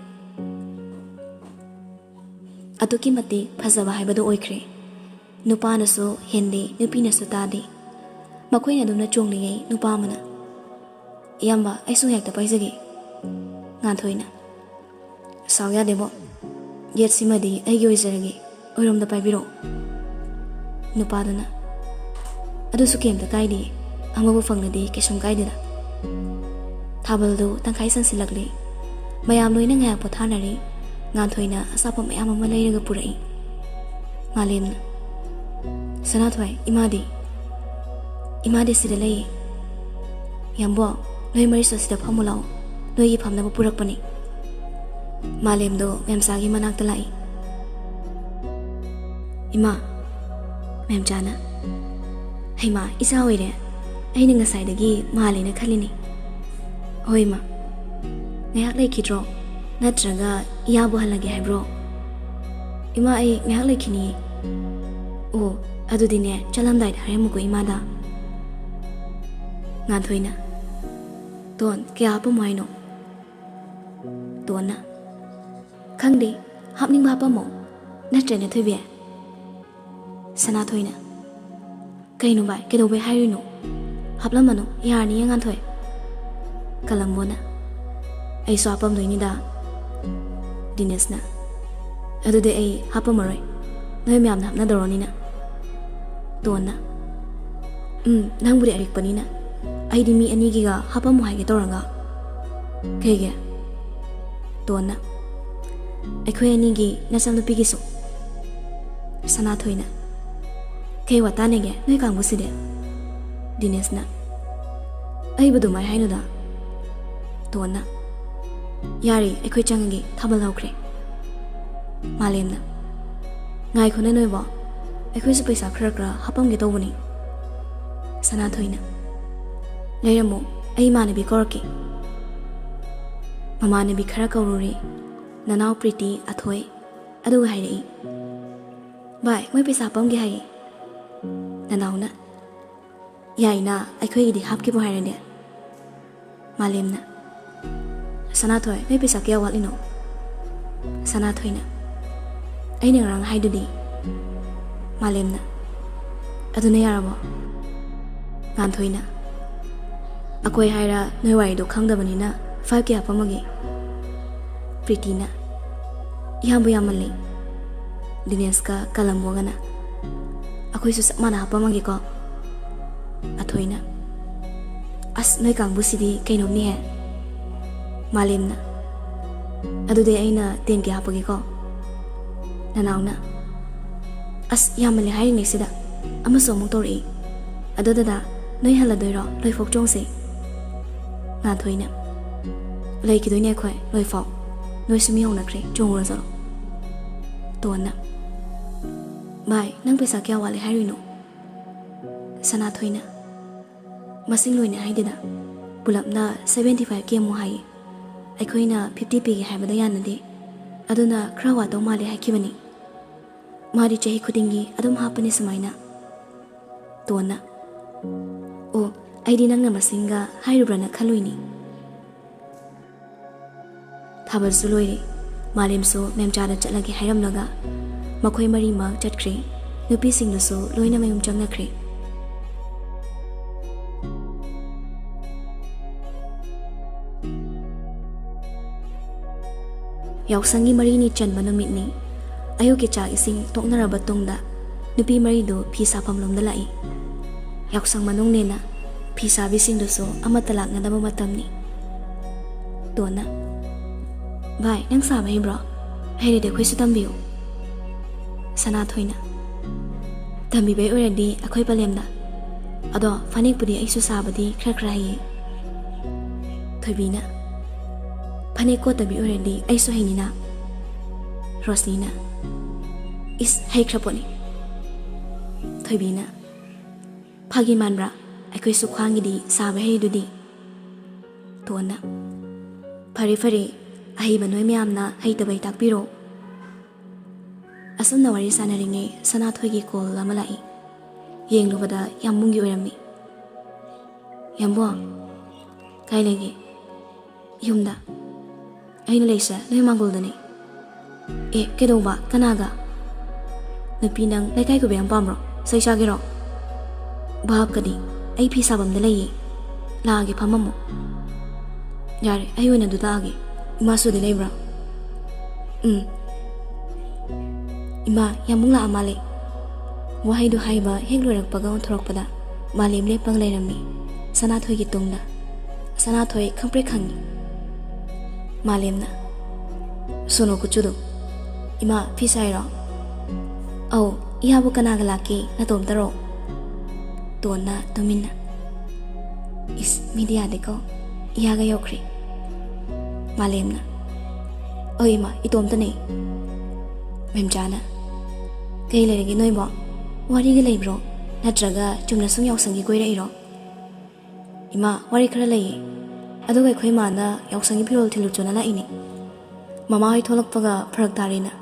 ꯑꯗꯨꯛꯀꯤ ꯃꯇꯤꯛ ꯐꯖꯕ ꯍꯥꯏꯕꯗꯨ ꯑꯣꯏꯈ꯭ꯔꯦ꯫ ꯅꯨꯄꯥꯅꯁꯨ ꯍꯦꯟꯗꯦ, ꯅꯨꯄꯤꯅꯁꯨ ꯇꯥꯗꯦ꯫ ꯃꯈꯣꯏꯅ ꯑꯗꯨꯝꯅ ꯆꯣꯡꯂꯤꯉꯩ ꯅꯨꯄꯥ ꯑꯃꯅ, "ꯏꯌꯥꯝꯕ, ꯑꯩꯁꯨ ꯍꯦꯛꯇ ꯄꯥꯏꯖꯒꯦ"꯫ ꯉꯥꯟꯊꯣꯏꯅ, "ꯁꯥꯎ ꯌꯥꯗꯦꯕꯣ, ꯌꯦꯠꯁꯤꯃꯗꯤ ꯑꯩꯒꯤ ꯑꯣꯏꯖꯔꯒꯦ, ꯑꯣꯏꯔꯣꯝꯗ ꯄꯥꯏꯕꯤꯔꯛꯑꯣ"꯫ ꯅꯨꯄꯥꯗꯨꯅ, "ꯑꯗꯨꯁꯨ ꯀꯩꯝꯇ ꯀꯥꯏꯗꯦ, ꯑꯃꯕꯨ ꯐꯪꯂꯗꯤ ꯀꯩꯁꯨꯝ ꯀꯥꯏꯗꯦꯗ"꯫ ꯊꯥꯕꯜꯗꯨ ꯇꯪꯈꯥꯏ ꯆꯟꯁꯤꯜꯂꯛꯂꯦ꯫ ꯃꯌꯥꯝ ꯂꯣꯏꯅ ꯉꯥꯏꯍꯥꯛ ꯄꯣꯊꯥꯅꯔꯦ꯫ ꯉꯥꯟꯊꯣꯏꯅ ꯑꯆꯥꯄꯣꯠ ꯃꯌꯥꯝ ꯑꯃ ꯂꯩꯔꯒ ꯄꯨꯔꯛꯏ꯫ ꯃꯥꯂꯦꯝꯅ, "ꯁꯅꯥꯊꯣꯏ, ꯏꯃꯥꯗꯤ?" "ꯏꯃꯥꯗꯤ ꯁꯤꯗ ꯂꯩꯌꯦ"꯫ "ꯌꯥꯝꯕꯣ, ꯅꯣꯏ ꯃꯔꯤꯁꯨ ꯁꯤꯗ ꯐꯝꯃꯨ ꯂꯥꯛꯑꯣ, ꯅꯣꯏꯒꯤ ꯐꯝꯅꯕ ꯄꯨꯔꯛꯄꯅꯤ"꯫ ꯃꯥꯂꯦꯝꯗꯣ ꯃꯦꯝꯆꯥꯒꯤ ꯃꯅꯥꯛꯇ ꯂꯥꯛꯏ꯫ "ꯏꯃꯥ"꯫ ꯃꯦꯝꯆꯥꯅ, "ꯍꯩꯃꯥ, ꯏꯆꯥ ꯑꯣꯏꯔꯦ꯫ ꯑꯩꯅ ꯉꯁꯥꯏꯗꯒꯤ ꯃꯥꯜꯂꯦꯅ ꯈꯜꯂꯤꯅꯤ"꯫ "ꯍꯣꯏ, ꯏꯃꯥ꯫ ꯉꯥꯏꯍꯥꯛ ꯂꯩꯈꯤꯗ꯭ꯔꯣ? ꯅꯠꯇ꯭ꯔꯒ ꯏꯌꯥꯕꯨ ꯍꯜꯂꯒꯦ ꯍꯥꯏꯕ꯭ꯔꯣ?" "ꯏꯃꯥ, ꯑꯩ ꯉꯥꯏꯍꯥꯛ ꯂꯩꯈꯤꯅꯤꯌꯦ꯫" "ꯑꯣ, ꯑꯗꯨꯗꯤꯅꯦ, ꯆꯠꯂꯝꯗꯥꯏꯗ ꯍꯥꯏꯔꯝꯃꯨꯀꯣ ꯏꯃꯥꯗ꯫" ꯉꯥꯟꯊꯣꯏꯅ, "ꯇꯣꯟ, ꯀꯌꯥ ꯍꯥꯞꯄꯝꯃꯣ ꯍꯥꯏꯅꯣ?" ꯇꯣꯟꯅ, "ꯈꯪꯗꯦ, ꯍꯥꯞꯅꯤꯡꯕ ꯍꯥꯞꯄꯝꯃꯣ, ꯅꯠꯇ꯭ꯔꯅꯦ ꯊꯣꯏꯕꯤ?" ꯁꯅꯥꯊꯣꯏꯅ, "ꯀꯩꯅꯣ ꯚꯥꯏ, ꯀꯩꯗꯧꯕꯩ ꯍꯥꯏꯔꯨꯏꯅꯣ? ꯍꯥꯞꯂꯝꯃꯅꯨ, ꯌꯥꯔꯅꯤꯌꯦ ꯉꯥꯟꯊꯣꯏ꯫" ꯀꯂꯝꯕꯣꯅ, "ꯑꯩꯁꯨ ꯍꯥꯞꯄꯝꯗꯣꯏꯅꯤꯗ꯫" ꯗꯤꯅꯦꯁꯅ, "ꯑꯗꯨꯗꯤ ꯑꯩ ꯍꯥꯞꯄꯝꯃꯔꯣꯏ, ꯅꯣꯏ ꯃꯌꯥꯝꯅ ꯍꯥꯞꯅꯗꯧꯔꯅꯤꯅ꯫" ꯇꯣꯟꯅ, "ꯎꯝ, ꯅꯪꯕꯨꯗꯤ ꯑꯔꯤꯛꯄꯅꯤꯅ, ꯑꯩꯗꯤ ꯃꯤ ꯑꯅꯤꯒꯤꯒ ꯍꯥꯞꯄꯝꯃꯣ ꯍꯥꯏꯒꯦ ꯇꯧꯔꯒ꯫" "ꯀꯩꯒꯤ?" ꯇꯣꯟꯅ, "ꯑꯩꯈꯣꯏ ꯑꯅꯤꯒꯤ ꯅꯆꯟꯅꯨꯄꯤꯒꯤꯁꯨ꯫" ꯁꯅꯥꯊꯣꯏꯅ, "ꯀꯩ ꯋꯥꯇꯥꯅꯦꯒꯦ ꯅꯣꯏ ꯀꯥꯡꯕꯨꯁꯤꯗꯤ?" ꯗꯤꯅꯦꯁꯅ, "ꯑꯩꯕꯨ ꯑꯗꯨꯃꯥꯏ ꯍꯥꯏꯅꯨꯗ꯫" ꯇꯣꯟꯅ, "ꯌꯥꯔꯦ, ꯑꯩꯈꯣꯏ ꯆꯪꯉꯒꯦ, ꯊꯥꯕꯜ ꯍꯧꯈ꯭ꯔꯦ꯫" ꯃꯥꯂꯦꯝꯅ, "ꯉꯥꯏꯈꯣꯅꯦ ꯅꯣꯏꯕꯣ, ꯑꯩꯈꯣꯏꯁꯨ ꯄꯩꯁꯥ ꯈꯔ ꯈꯔ ꯍꯥꯞꯄꯝꯒꯦ ꯇꯧꯕꯅꯤ꯫" ꯁꯅꯥꯊꯣꯏꯅ, "ꯂꯩꯔꯝꯃꯣ, ꯑꯩ ꯏꯃꯥꯟꯅꯕꯤ ꯀꯧꯔꯛꯀꯦ꯫" ꯃꯃꯥꯟꯅꯕꯤ ꯈꯔ ꯀꯧꯔꯨꯔꯦ, ꯅꯅꯥꯎ ꯄ꯭ꯔꯤꯇꯤ, ꯑꯊꯣꯏ, ꯑꯗꯨꯒ ꯍꯥꯏꯔꯛꯏ, "ꯚꯥꯏ, ꯃꯣꯏ ꯄꯩꯁꯥ ꯍꯥꯞꯄꯝꯒꯦ ꯍꯥꯏꯌꯦ꯫" ꯅꯅꯥꯎꯅ, "ꯌꯥꯏꯅ, ꯑꯩꯈꯣꯏꯒꯤꯗꯤ ꯍꯥꯞꯀꯦꯕꯨ ꯍꯥꯏꯔꯗꯤ꯫" ꯃꯥꯂꯦꯝꯅ, "ꯁꯅꯥꯊꯣꯏ, ꯅꯣꯏ ꯄꯩꯁꯥ ꯀꯌꯥ ꯋꯥꯠꯂꯤꯅꯣ?" ꯁꯅꯥꯊꯣꯏꯅ, "ꯑꯩꯅ ꯉꯔꯥꯡ ꯍꯥꯏꯗꯨꯗꯤ꯫" ꯃꯥꯂꯦꯝꯅ, "ꯑꯗꯨꯅ ꯌꯥꯔꯕꯣ?" ꯉꯥꯟꯊꯣꯏꯅ, "ꯑꯩꯈꯣꯏ ꯍꯥꯏꯔ ꯅꯣꯏ ꯋꯥꯔꯤꯗꯣ ꯈꯪꯗꯕꯅꯤꯅ five K ꯍꯥꯞꯄꯝꯃꯒꯦ꯫" ꯄ꯭ꯔꯤꯇꯤꯅ, "ꯏꯌꯥꯝꯕ ꯌꯥꯝꯃꯜꯂꯤ꯫" ꯗꯤꯅꯦꯁꯀ ꯀꯂꯝꯕꯣꯒꯅ, "ꯑꯩꯈꯣꯏꯁꯨ ꯆꯞ ꯃꯥꯟꯅ ꯍꯥꯞꯄꯝꯃꯒꯦꯀꯣ꯫" ꯑꯊꯣꯏꯅ, "ꯑꯁ, ꯅꯣꯏ ꯀꯥꯡꯕꯨꯁꯤꯗꯤ ꯀꯩꯅꯣꯝꯅꯤꯍꯦ꯫" ꯃꯥꯂꯦꯝꯅ, "ꯑꯗꯨꯗꯤ ꯑꯩꯅ ten K ꯍꯥꯞꯄꯒꯦꯀꯣ꯫" ꯅꯅꯥꯎꯅ, "ꯑꯁ, ꯌꯥꯝꯃꯜꯂꯦ ꯍꯥꯏꯔꯤꯉꯩꯁꯤꯗ ꯑꯃꯁꯨ ꯑꯃꯨꯛ ꯇꯧꯔꯛꯏ꯫ ꯑꯗꯣ ꯗꯗꯥ, ꯅꯣꯏ ꯍꯜꯂꯗꯣꯏꯔꯣ? ꯂꯣꯏꯐꯥꯎ ꯆꯣꯡꯁꯤ꯫" ꯉꯥꯟꯊꯣꯏꯅ, "ꯂꯩꯈꯤꯗꯣꯏꯅꯦ ꯑꯩꯈꯣꯏ ꯂꯣꯏꯐꯥꯎ꯫ ꯅꯣꯏꯁꯨ ꯃꯤ ꯍꯧꯅꯈ꯭ꯔꯦ, ꯆꯣꯡꯉꯨꯔꯣ ꯆꯠꯂꯣ꯫" ꯇꯣꯟꯅ, "ꯚꯥꯏ, ꯅꯪ ꯄꯩꯁꯥ ꯀꯌꯥ ꯋꯥꯠꯂꯤ ꯍꯥꯏꯔꯨꯏꯅꯣ?" ꯁꯅꯥꯊꯣꯏꯅ, "ꯃꯁꯤꯡ ꯂꯣꯏꯅ ꯍꯥꯏꯗꯦꯗ, ꯄꯨꯂꯞꯅ seventy five K ꯑꯃꯨꯛ ꯍꯥꯏꯌꯦ꯫ ꯑꯩꯈꯣꯏꯅ fifty ꯄꯤꯒꯦ ꯍꯥꯏꯕꯗ ꯌꯥꯅꯗꯦ꯫ ꯑꯗꯨꯅ ꯈꯔ ꯋꯥꯗꯧ ꯃꯥꯜꯂꯦ ꯍꯥꯏꯈꯤꯕꯅꯤ꯫ ꯃꯥꯗꯤ ꯆꯍꯤ ꯈꯨꯗꯤꯡꯒꯤ ꯑꯗꯨꯝ ꯍꯥꯞꯄꯅꯤ ꯁꯨꯃꯥꯏꯅ꯫ ꯇꯣꯟꯅ, "ꯑꯣ, ꯑꯩꯗꯤ ꯅꯪꯅ ꯃꯁꯤꯡꯒ ꯍꯥꯏꯔꯨꯕ꯭ꯔꯅ ꯈꯜꯂꯨꯏꯅꯤ꯫" ꯊꯥꯕꯜꯁꯨ ꯂꯣꯏꯔꯦ꯫ ꯃꯥꯂꯦꯝꯁꯨ ꯃꯦꯝꯆꯥꯗ ꯆꯠꯂꯒꯦ ꯍꯥꯏꯔꯝꯂꯒ ꯃꯈꯣꯏ ꯃꯔꯤꯃꯛ ꯆꯠꯈ꯭ꯔꯦ꯫ ꯅꯨꯄꯤꯁꯤꯡꯗꯨꯁꯨ ꯂꯣꯏꯅ ꯃꯌꯨꯝ ꯆꯪꯅꯈ꯭ꯔꯦ꯫ ꯌꯥꯎꯁꯪꯒꯤ ꯃꯔꯤꯅꯤ ꯆꯟꯕ ꯅꯨꯃꯤꯠꯅꯤ꯫ ꯑꯌꯨꯛꯀꯤ ꯆꯥꯛ ꯏꯁꯤꯡ ꯇꯣꯛꯅꯔꯕ ꯇꯨꯡꯗ ꯅꯨꯄꯤ ꯃꯔꯤꯗꯨ ꯐꯤ ꯁꯥꯐꯝ ꯂꯣꯝꯗ ꯂꯥꯛꯏ꯫ ꯌꯥꯎꯁꯪ ꯃꯅꯨꯡꯅꯦꯅ ꯐꯤ ꯁꯥꯕꯤꯁꯤꯡꯗꯨꯁꯨ ꯑꯃꯠꯇ ꯂꯥꯛꯅꯗꯕ ꯃꯇꯝꯅꯤ꯫ ꯇꯣꯟꯅ, "ꯚꯥꯏ, ꯅꯪ ꯁꯥꯕ ꯍꯩꯕ꯭ꯔꯣ? ꯍꯩꯔꯗꯤ ꯑꯩꯈꯣꯏꯁꯨ ꯇꯝꯕꯤꯌꯨ꯫" ꯁꯅꯥꯊꯣꯏꯅ, "ꯇꯝꯕꯤꯕꯩ ꯑꯣꯏꯔꯗꯤ ꯑꯩꯈꯣꯏ ꯄꯂꯦꯝꯗ꯫ ꯑꯗꯣ ꯐꯅꯦꯛꯄꯨꯗꯤ ꯑꯩꯁꯨ ꯁꯥꯕꯗꯤ ꯈꯔ ꯈꯔ ꯍꯩꯌꯦ꯫" ꯊꯣꯏꯕꯤꯅ, "ꯐꯅꯦꯛ ꯀꯣꯠꯇꯕꯤ ꯑꯣꯏꯔꯗꯤ ꯑꯩꯁꯨ ꯍꯩꯅꯤꯅ꯫" ꯔꯣꯁꯅꯤꯅ, "ꯏꯁ, ꯍꯩꯈ꯭ꯔ ꯄꯣꯠꯅꯤ꯫" ꯊꯣꯏꯕꯤꯅ, "ꯐꯥꯒꯤ ꯃꯥꯟꯕ꯭ꯔꯥ? ꯑꯩꯈꯣꯏꯁꯨ ꯈ꯭ꯋꯥꯡꯒꯤꯗꯤ ꯁꯥꯕ ꯍꯩꯗꯨꯗꯤ꯫" ꯇꯣꯟꯅ, "ꯐꯔꯦ ꯐꯔꯦ, ꯑꯍꯩꯕ ꯅꯣꯏ ꯃꯌꯥꯝꯅ ꯍꯩꯇꯕꯩ ꯇꯥꯛꯄꯤꯔꯣ꯫" ꯑꯁꯨꯝꯅ ꯋꯥꯔꯤ ꯁꯥꯟꯅꯔꯤꯉꯩ ꯁꯅꯥꯊꯣꯏꯒꯤ ꯀꯣꯜ ꯑꯃ ꯂꯥꯛꯏ꯫ ꯌꯦꯡꯂꯨꯕꯗ ꯌꯥꯝꯕꯨꯡꯒꯤ ꯑꯣꯏꯔꯝꯃꯤ꯫ "ꯌꯥꯝꯕꯨꯡ, ꯀꯥꯏ ꯂꯩꯒꯦ?" "ꯌꯨꯝꯗ꯫ ꯑꯩꯅ ꯂꯩꯁꯦ ꯅꯣꯏ ꯃꯥꯡꯒꯣꯜꯗꯅꯦ꯫" "ꯑꯦ, ꯀꯩꯗꯧꯕ? ꯀꯅꯥꯒ?" "ꯅꯨꯄꯤ, ꯅꯪ ꯂꯩꯀꯥꯏ ꯀꯣꯏꯕ ꯌꯥꯝ ꯄꯥꯝꯕ꯭ꯔꯣ? ꯆꯩ ꯆꯥꯒꯦꯔꯣ?" "ꯚꯥꯞꯀꯗꯤ, ꯑꯩ ꯐꯤ ꯁꯥꯐꯝꯗ ꯂꯩꯌꯦ꯫ ꯂꯥꯛꯑꯒꯦ, ꯐꯝꯃꯝꯃꯣ꯫" "ꯌꯥꯔꯦ, ꯑꯩ ꯑꯣꯏꯅ ꯑꯗꯨ ꯂꯥꯛꯑꯒꯦ꯫ ꯏꯃꯥꯁꯨ ꯑꯗꯨ ꯂꯩꯕ꯭ꯔꯥ?" "ꯎꯝ꯫ ꯏꯃꯥ, ꯌꯥꯝꯕꯨꯡ ꯂꯥꯛꯑ ꯃꯥꯜꯂꯦ꯫" ꯋꯥꯍꯩꯗꯨ ꯍꯥꯏꯕ ꯍꯦꯛ ꯂꯣꯏꯔꯛꯄꯒ ꯑꯣꯟꯊꯣꯔꯛꯄꯗ ꯃꯥꯂꯦꯝ ꯂꯦꯞꯄꯒ ꯂꯩꯔꯝꯃꯤ, ꯁꯅꯥꯊꯣꯏꯒꯤ ꯇꯨꯡꯗ꯫ ꯁꯅꯥꯊꯣꯏ ꯈꯪꯄ꯭ꯔꯦꯛ ꯈꯪꯉꯤ꯫ ꯃꯥꯂꯦꯝꯅ, "ꯁꯣꯅꯣ ꯀꯨꯆꯨꯗꯣ꯫ ꯏꯃꯥ, ꯐꯤ ꯁꯥꯏꯔꯣ?" "ꯑꯧ, ꯏꯌꯥꯕꯨ ꯀꯅꯥꯒ ꯂꯥꯛꯀꯦ, ꯅꯇꯣꯝꯇꯔꯣ?" ꯇꯣꯟꯅ ꯇꯨꯃꯤꯟꯅ, "ꯏꯁ, ꯃꯤꯗꯤ ꯌꯥꯗꯦꯀꯣ, ꯏꯌꯥꯒ ꯌꯧꯈ꯭ꯔꯦ꯫" ꯃꯥꯂꯦꯝꯅ, "ꯑꯧ ꯏꯃꯥ, ꯏꯇꯣꯝꯇꯅꯦ꯫" ꯃꯦꯝꯆꯥꯅ, "ꯀꯩ ꯂꯩꯔꯒꯦ ꯅꯣꯏꯕꯣ? ꯋꯥꯔꯤꯒ ꯂꯩꯕ꯭ꯔꯣ? ꯅꯠꯇ꯭ꯔꯒ ꯆꯨꯝꯅ ꯁꯨꯝ ꯌꯥꯎꯁꯪꯒꯤ ꯀꯣꯏꯔꯛꯏꯔꯣ?" "ꯏꯃꯥ, ꯋꯥꯔꯤ ꯈꯔ ꯂꯩꯌꯦ꯫ ꯑꯗꯨꯒ ꯑꯩꯈꯣꯏ ꯏꯃꯥꯅ ꯌꯥꯎꯁꯪꯒꯤ ꯐꯤꯔꯣꯜ ꯊꯤꯜꯂꯨꯆꯣꯅ ꯂꯥꯛꯏꯅꯦ꯫ ꯃꯃꯥ ꯍꯣꯏ ꯊꯣꯛꯂꯛꯄꯒ ꯐꯔꯛ ꯇꯥꯔꯦꯅ,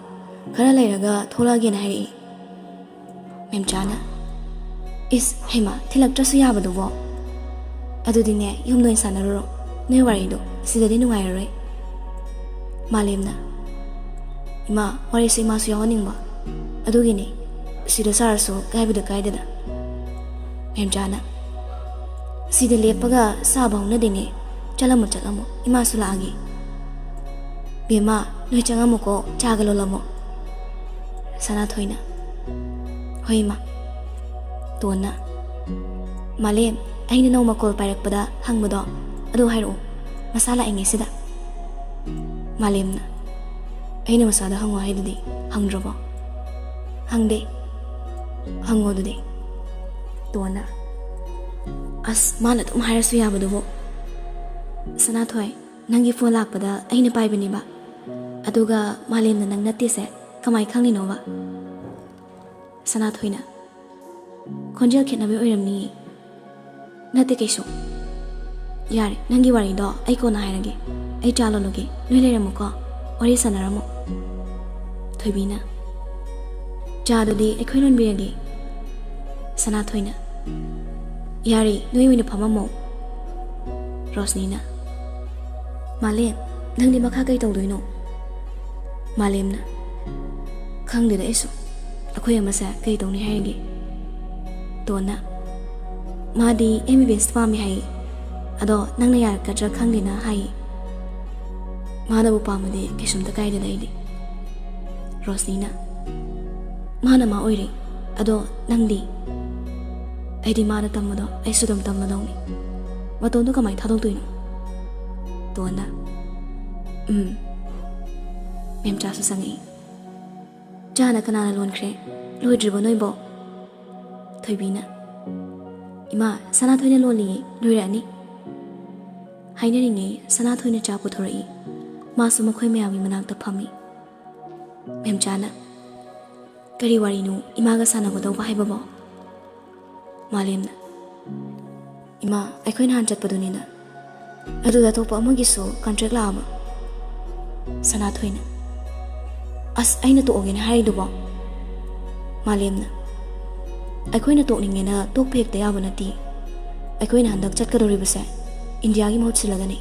ꯈꯔ ꯂꯩꯔꯒ ꯊꯣꯛꯂꯛꯑꯒꯦꯅ ꯍꯥꯏꯔꯛꯏ꯫" ꯃꯦꯝꯆꯥꯅ, "ꯏꯁ, ꯍꯩꯃꯥ, ꯊꯤꯜꯂꯛꯇ꯭ꯔꯁꯨ ꯌꯥꯕꯗꯨꯕꯣ? ꯑꯗꯨꯗꯤꯅꯦ, ꯌꯨꯝꯗ ꯑꯣꯏꯅ ꯁꯥꯟꯅꯔꯨꯔꯣ꯫ ꯅꯣꯏ ꯋꯥꯔꯤꯗꯣ ꯁꯤꯗꯗꯤ ꯅꯨꯡꯉꯥꯏꯔꯔꯣꯏ꯫" ꯃꯥꯂꯦꯝꯅ, "ꯏꯃꯥ, ꯋꯥꯔꯤꯁꯦ ꯏꯃꯥꯁꯨ ꯌꯥꯎꯍꯟꯅꯤꯡꯕ꯫ ꯑꯗꯨꯒꯤꯅꯤ, ꯁꯤꯗ ꯁꯥꯔꯁꯨ ꯀꯥꯏꯕꯗ ꯀꯥꯏꯗꯗ꯫" ꯃꯦꯝꯆꯥꯅ, "ꯁꯤꯗ ꯂꯦꯞꯄꯒ ꯁꯥꯕ ꯍꯧꯅꯗꯦꯅꯦ꯫ ꯆꯠꯂꯝꯃꯣ, ꯆꯠꯂꯝꯃꯣ, ꯏꯃꯥꯁꯨ ꯂꯥꯛꯑꯒꯦ꯫" "ꯕꯦꯝꯃ, ꯅꯣꯏ ꯆꯪꯉꯝꯃꯨꯀꯣ, ꯆꯥꯒ ꯂꯣꯜꯂꯝꯃꯣ꯫" ꯁꯅꯥꯊꯣꯏꯅ, "ꯍꯣꯏ, ꯏꯃꯥ꯫" ꯇꯣꯟꯅ, "ꯃꯥꯂꯦꯝ, ꯑꯩꯅ ꯅꯣꯡꯃ ꯀꯣꯜ ꯄꯥꯏꯔꯛꯄꯗ ꯍꯪꯕꯗꯣ, ꯑꯗꯨ ꯍꯥꯏꯔꯛꯑꯣ, ꯃꯁꯥ ꯂꯥꯛꯏꯉꯩꯁꯤꯗ꯫" ꯃꯥꯂꯦꯝꯅ, "ꯑꯩꯅ ꯃꯁꯥꯗ ꯍꯪꯉꯣ ꯍꯥꯏꯗꯨꯗꯤ, ꯍꯪꯗ꯭ꯔꯕꯣ?" "ꯍꯪꯗꯦ꯫" "ꯍꯪꯉꯣ ꯑꯗꯨꯗꯤ꯫" ꯇꯣꯟꯅ, "ꯑꯁ, ꯃꯥꯅ ꯑꯗꯨꯝ ꯍꯥꯏꯔꯁꯨ ꯌꯥꯕꯗꯨꯕꯨ꯫" "ꯁꯅꯥꯊꯣꯏ, ꯅꯪꯒꯤ ꯐꯣꯟ ꯂꯥꯛꯄꯗ ꯑꯩꯅ ꯄꯥꯏꯕꯅꯦꯕ꯫ ꯑꯗꯨꯒ ꯃꯥꯂꯦꯝꯅ ꯅꯪ ꯅꯠꯇꯦꯁꯦ ꯀꯃꯥꯏ ꯈꯪꯉꯤꯅꯣꯕ?" ꯁꯅꯥꯊꯣꯏꯅ, "ꯈꯣꯟꯖꯦꯜ ꯈꯦꯠꯅꯕꯩ ꯑꯣꯏꯔꯝꯅꯤꯌꯦ꯫" "ꯅꯠꯇꯦ ꯀꯩꯁꯨ꯫ ꯌꯥꯔꯦ, ꯅꯪꯒꯤ ꯋꯥꯔꯤꯗꯣ ꯑꯩ ꯀꯣꯟꯅ ꯍꯥꯏꯔꯒꯦ꯫ ꯑꯩ ꯆꯥ ꯂꯣꯜꯂꯨꯒꯦ, ꯅꯣꯏ ꯂꯩꯔꯝꯃꯨꯀꯣ, ꯋꯥꯔꯤ ꯁꯥꯟꯅꯔꯝꯃꯣ꯫" ꯊꯣꯏꯕꯤꯅ, "ꯆꯥꯗꯨꯗꯤ ꯑꯩꯈꯣꯏ ꯂꯣꯟꯕꯤꯔꯒꯦ꯫" ꯁꯅꯥꯊꯣꯏꯅ, "ꯌꯥꯔꯦ, ꯅꯣꯏ ꯑꯣꯏꯅ ꯐꯝꯃꯝꯃꯣ꯫" ꯔꯣꯁꯅꯤꯅ, "ꯃꯥꯂꯦꯝ, ꯅꯪꯗꯤ ꯃꯈꯥ ꯀꯩ ꯇꯧꯗꯣꯏꯅꯣ?" ꯃꯥꯂꯦꯝꯅ, "ꯈꯪꯗꯦꯗ ꯑꯩꯁꯨ, ꯑꯩꯈꯣꯏ ꯑꯃꯁꯦ ꯀꯩ ꯇꯧꯅꯤ ꯍꯥꯏꯔꯤꯒꯦ?" ꯇꯣꯟꯅ, "ꯃꯥꯗꯤ ꯑꯦꯝ ꯕꯤ ꯕꯤ ꯑꯦꯁ ꯄꯥꯝꯃꯦ ꯍꯥꯏꯌꯦ꯫ ꯑꯗꯣ ꯅꯪꯅ ꯌꯥꯔꯛꯀꯗ꯭ꯔꯥ ꯈꯪꯗꯦꯅ ꯍꯥꯏꯌꯦ꯫ ꯃꯥꯅꯕꯨ ꯄꯥꯝꯃꯗꯤ ꯀꯩꯁꯨꯝꯇ ꯀꯥꯏꯗꯦꯗ ꯑꯩꯗꯤ꯫" ꯔꯣꯁꯅꯤꯅ, "ꯃꯥꯅ ꯃꯥ ꯑꯣꯏꯔꯦ꯫ ꯑꯗꯣ ꯅꯪꯗꯤ?" "ꯑꯩꯗꯤ ꯃꯥꯅ ꯇꯝꯕꯗꯣ ꯑꯩꯁꯨ ꯑꯗꯨꯝ ꯇꯝꯃꯗꯧꯅꯤ꯫ ꯃꯇꯣꯟꯗꯣ ꯀꯃꯥꯏꯅ ꯊꯥꯗꯣꯛꯇꯣꯏꯅꯣ?" ꯇꯣꯟꯅ, "ꯎꯝ꯫" ꯃꯦꯝꯆꯥꯁꯨ ꯆꯪꯉꯛꯏ꯫ "ꯆꯥꯅ ꯀꯅꯥꯅ ꯂꯣꯟꯈ꯭ꯔꯦ? ꯂꯣꯏꯗ꯭ꯔꯤꯕꯣ ꯅꯣꯏꯕꯣ?" ꯊꯣꯏꯕꯤꯅ, "ꯏꯃꯥ, ꯁꯅꯥꯊꯣꯏꯅ ꯂꯣꯜꯂꯤꯌꯦ, ꯂꯣꯏꯔꯛꯑꯅꯤ꯫" ꯍꯥꯏꯅꯔꯤꯉꯩ ꯁꯅꯥꯊꯣꯏꯅ ꯆꯥ ꯄꯨꯊꯣꯔꯛꯏ꯫ ꯃꯥꯁꯨ ꯃꯈꯣꯏ ꯃꯌꯥꯝꯒꯤ ꯃꯅꯥꯛꯇ ꯐꯝꯃꯤ꯫ ꯃꯦꯝꯆꯥꯅ, "ꯀꯔꯤ ꯋꯥꯔꯤꯅꯣ ꯏꯃꯥꯒ ꯁꯥꯟꯅꯒꯗꯧꯕ ꯍꯥꯏꯕꯕꯣ?" ꯃꯥꯂꯦꯝꯅ, "ꯏꯃꯥ, ꯑꯩꯈꯣꯏ ꯅꯍꯥꯟ ꯆꯠꯄꯗꯨꯅꯤꯅ꯫ ꯑꯗꯨꯗ ꯑꯇꯣꯞꯄ ꯑꯃꯒꯤꯁꯨ ꯀꯟꯇ꯭ꯔꯦꯛ ꯂꯥꯛꯑꯕ?" ꯁꯅꯥꯊꯣꯏꯅ, "ꯑꯁ, ꯑꯩꯅ ꯇꯣꯛꯑꯒꯦꯅ ꯍꯥꯏꯔꯤꯗꯨꯕꯣ?" ꯃꯥꯂꯦꯝꯅ, "ꯑꯩꯈꯣꯏꯅ ꯇꯣꯛꯅꯤꯡꯉꯦꯅ ꯇꯣꯛꯄ ꯍꯦꯛꯇ ꯌꯥꯕ ꯅꯠꯇꯦ꯫ ꯑꯩꯈꯣꯏꯅ ꯍꯟꯗꯛ ꯆꯠꯀꯗꯧꯔꯤꯕꯁꯦ ꯏꯟꯗꯤꯌꯥꯒꯤ ꯃꯍꯨꯠ ꯁꯤꯜꯂꯒꯅꯤ꯫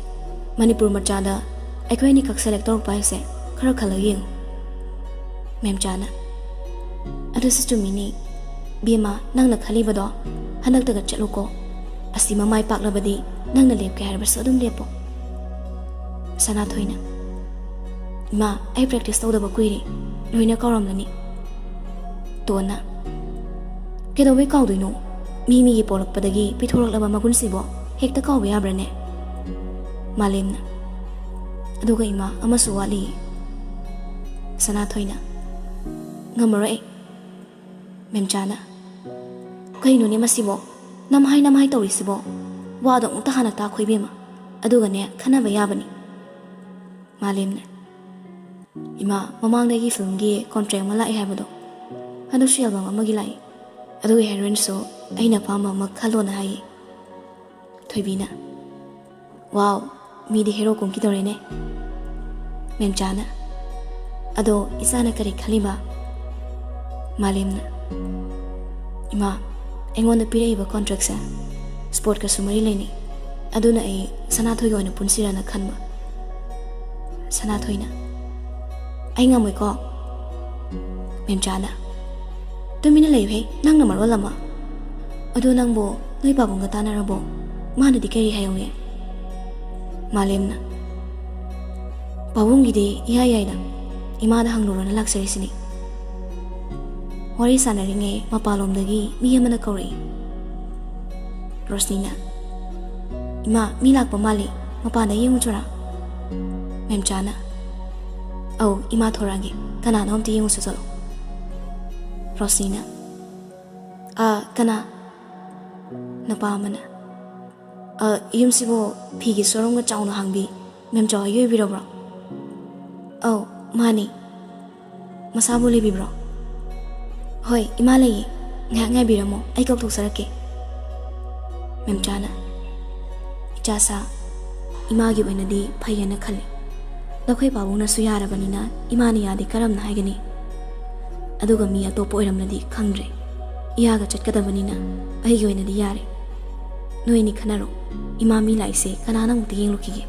ꯃꯅꯤꯄꯨꯔ ꯃꯆꯥꯗ ꯑꯩꯈꯣꯏ ꯑꯅꯤꯈꯛ ꯁꯦꯂꯦꯛ ꯇꯧꯔꯛꯄ ꯍꯥꯏꯁꯦ ꯈꯔ ꯈꯜꯂꯒ ꯌꯦꯡꯉꯨ꯫" ꯃꯦꯝꯆꯥꯅ, "ꯑꯗꯨꯁꯨ ꯆꯨꯝꯃꯤꯅꯤ꯫ ꯕꯦꯝꯃ, ꯅꯪꯅ ꯈꯜꯂꯤꯕꯗꯣ ꯍꯟꯗꯛꯇꯒ ꯆꯠꯂꯨꯀꯣ꯫ ꯑꯁꯤꯃ ꯃꯥꯏ ꯄꯥꯛꯂꯕꯗꯤ ꯅꯪꯅ ꯂꯦꯞꯀꯦ ꯍꯥꯏꯔꯕꯁꯨ ꯑꯗꯨꯝ ꯂꯦꯞꯄꯣ꯫" ꯁꯅꯥꯊꯣꯏꯅ, "ꯏꯃꯥ, ꯑꯩ ꯄ꯭ꯔꯦꯛꯇꯤꯁ ꯇꯧꯗꯕ ꯀꯨꯏꯔꯦ꯫ ꯂꯣꯏꯅ ꯀꯥꯎꯔꯝꯂꯅꯤ꯫" ꯇꯣꯟꯅ, "ꯀꯩꯗꯧꯕꯩ ꯀꯥꯎꯗꯣꯏꯅꯣ? ꯃꯤ ꯃꯤꯒꯤ ꯄꯣꯛꯂꯛꯄꯗꯒꯤ ꯄꯤꯊꯣꯔꯛꯂꯕ ꯃꯒꯨꯟꯁꯤꯕꯣ ꯍꯦꯛꯇ ꯀꯥꯎꯕ ꯌꯥꯕ꯭ꯔꯥꯅꯦ?" ꯃꯥꯂꯦꯝꯅ, "ꯑꯗꯨꯒ ꯏꯃꯥ, ꯑꯃꯁꯨ ꯋꯥꯠꯂꯤ꯫" ꯁꯅꯥꯊꯣꯏꯅ, "ꯉꯝꯃꯔꯣꯏ ꯑꯩ꯫" ꯃꯦꯝꯆꯥꯅ, "ꯀꯩꯅꯣꯅꯦ ꯃꯁꯤꯕꯣ? ꯅꯝꯍꯥꯏ ꯅꯝꯍꯥꯏ ꯇꯧꯔꯤꯁꯤꯕꯣ? ꯋꯥꯗꯣ ꯑꯃꯨꯛꯇ ꯍꯥꯟꯅ ꯇꯥꯈꯣ ꯏꯕꯦꯝꯃ, ꯑꯗꯨꯒꯅꯦ ꯈꯟꯅꯕ ꯌꯥꯕꯅꯤ꯫" ꯃꯥꯂꯦꯝꯅ, "ꯏꯃꯥ, ꯃꯃꯥꯡꯗꯒꯤ ꯐꯤꯂꯝꯒꯤ ꯀꯣꯟꯇ꯭ꯔꯦꯛ ꯑꯃ ꯂꯥꯛꯑꯦ ꯍꯥꯏꯕꯗꯣ, ꯍꯟꯗꯛꯁꯨ ꯑꯦꯜꯕꯝ ꯑꯃꯒꯤ ꯂꯥꯛꯏ꯫ ꯑꯗꯨꯒꯤ ꯍꯦꯔꯣꯏꯟꯁꯨ ꯑꯩꯅ ꯑꯄꯥꯝꯕ ꯑꯃ ꯈꯜꯂꯣꯅ ꯍꯥꯏꯌꯦ꯫" ꯊꯣꯏꯕꯤꯅ, "ꯋꯥꯎ, ꯃꯤꯗꯤ ꯍꯦꯔꯣ ꯀꯨꯝꯈꯤꯗꯧꯔꯦꯅꯦ꯫" ꯃꯦꯝꯆꯥꯅ, "ꯑꯗꯣ ꯏꯆꯥꯅ ꯀꯔꯤ ꯈꯜꯂꯤꯕ?" ꯃꯥꯂꯦꯝꯅ, "ꯏꯃꯥ, ꯑꯩꯉꯣꯟꯗ ꯄꯤꯔꯛꯏꯕ ꯀꯣꯟꯇ꯭ꯔꯦꯛꯁꯦ ꯁ꯭ꯄꯣꯔꯠꯀꯁꯨ ꯃꯔꯤ ꯂꯩꯅꯩ꯫ ꯑꯗꯨꯅ ꯑꯩ ꯁꯅꯥꯊꯣꯏꯒ ꯑꯣꯏꯅ ꯄꯨꯟꯁꯤꯔꯅ ꯈꯟꯕ꯫" ꯁꯅꯥꯊꯣꯏꯅ, "ꯑꯩ ꯉꯝꯃꯣꯏꯀꯣ꯫" ꯃꯦꯝꯆꯥꯅ, "ꯇꯨꯃꯤꯟꯅ ꯂꯩꯌꯨꯍꯦ, ꯅꯪꯅ ꯃꯔꯣꯜ ꯑꯃ꯫ ꯑꯗꯣ ꯅꯪꯕꯨ ꯅꯣꯏ ꯄꯥꯕꯨꯡꯒ ꯇꯥꯟꯅꯔꯕꯣ? ꯃꯥꯅꯗꯤ ꯀꯔꯤ ꯍꯥꯏꯍꯧꯏ?" ꯃꯥꯂꯦꯝꯅ, "ꯄꯥꯕꯨꯡꯒꯤꯗꯤ ꯏꯌꯥ ꯌꯥꯏꯗ, ꯏꯃꯥꯗ ꯍꯪꯂꯨꯔꯣꯅ ꯂꯥꯛꯆꯔꯤꯁꯤꯅꯤ꯫" ꯋꯥꯔꯤ ꯁꯥꯟꯅꯔꯤꯉꯩ ꯃꯄꯥꯟꯂꯣꯝꯗꯒꯤ ꯃꯤ ꯑꯃꯅ ꯀꯧꯔꯛꯏ꯫ ꯔꯣꯁꯅꯤꯅ, "ꯏꯃꯥ, ꯃꯤ ꯂꯥꯛꯄ ꯃꯥꯜꯂꯤ, ꯃꯄꯥꯟꯗ ꯌꯦꯡꯉꯨꯆꯣꯔꯥ?" ꯃꯦꯝꯆꯥꯅ, "ꯑꯧ, ꯏꯃꯥ ꯊꯣꯔꯛꯑꯒꯦ, ꯀꯅꯥꯅꯣ ꯑꯝꯇ ꯌꯦꯡꯉꯨꯁꯤ ꯆꯠꯂꯣ꯫" ꯔꯣꯁꯅꯤꯅ, "ꯑ, ꯀꯅꯥ?" ꯅꯨꯄꯥ ꯑꯃꯅ, "ꯑ, ꯌꯨꯝꯁꯤꯕꯨ ꯐꯤꯒꯤ ꯁꯣꯔꯨꯝꯒ ꯆꯥꯎꯅ ꯍꯥꯡꯕꯤ ꯃꯦꯝꯆꯥ ꯍꯣꯏꯒꯤ ꯑꯣꯏꯕꯤꯔꯕ꯭ꯔꯣ?" "ꯑꯧ, ꯃꯥꯅꯤ꯫ ꯃꯁꯥꯕꯨ ꯂꯩꯕꯤꯕ꯭ꯔꯣ?" "ꯍꯣꯏ, ꯏꯃꯥ ꯂꯩꯌꯦ꯫ ꯉꯥꯏꯍꯥꯛ ꯉꯥꯏꯕꯤꯔꯝꯃꯣ, ꯑꯩ ꯀꯧꯊꯣꯛꯆꯔꯛꯀꯦ꯫" ꯃꯦꯝꯆꯥꯅ, "ꯏꯆꯥꯁꯥ, ꯏꯃꯥꯒꯤ ꯑꯣꯏꯅꯗꯤ ꯐꯩꯌꯦꯅ ꯈꯜꯂꯤ꯫ ꯅꯈꯣꯏ ꯄꯥꯕꯨꯡꯅꯁꯨ ꯌꯥꯔꯕꯅꯤꯅ ꯏꯃꯥꯅ ꯌꯥꯗꯦ ꯀꯔꯝꯅ ꯍꯥꯏꯒꯅꯤ? ꯑꯗꯨꯒ ꯃꯤ ꯑꯇꯣꯞꯄ ꯑꯣꯏꯔꯝꯂꯗꯤ ꯈꯪꯗ꯭ꯔꯦ꯫ ꯏꯌꯥꯒ ꯆꯠꯀꯗꯕꯅꯤꯅ ꯑꯩꯒꯤ ꯑꯣꯏꯅꯗꯤ ꯌꯥꯔꯦ꯫ ꯅꯣꯏꯅꯤ ꯈꯟꯅꯔꯣ꯫ ꯏꯃꯥ ꯃꯤ ꯂꯥꯛꯏꯁꯦ ꯀꯅꯥꯅ ꯑꯃꯨꯛꯇ ꯌꯦꯡꯂꯨꯈꯤꯒꯦ?"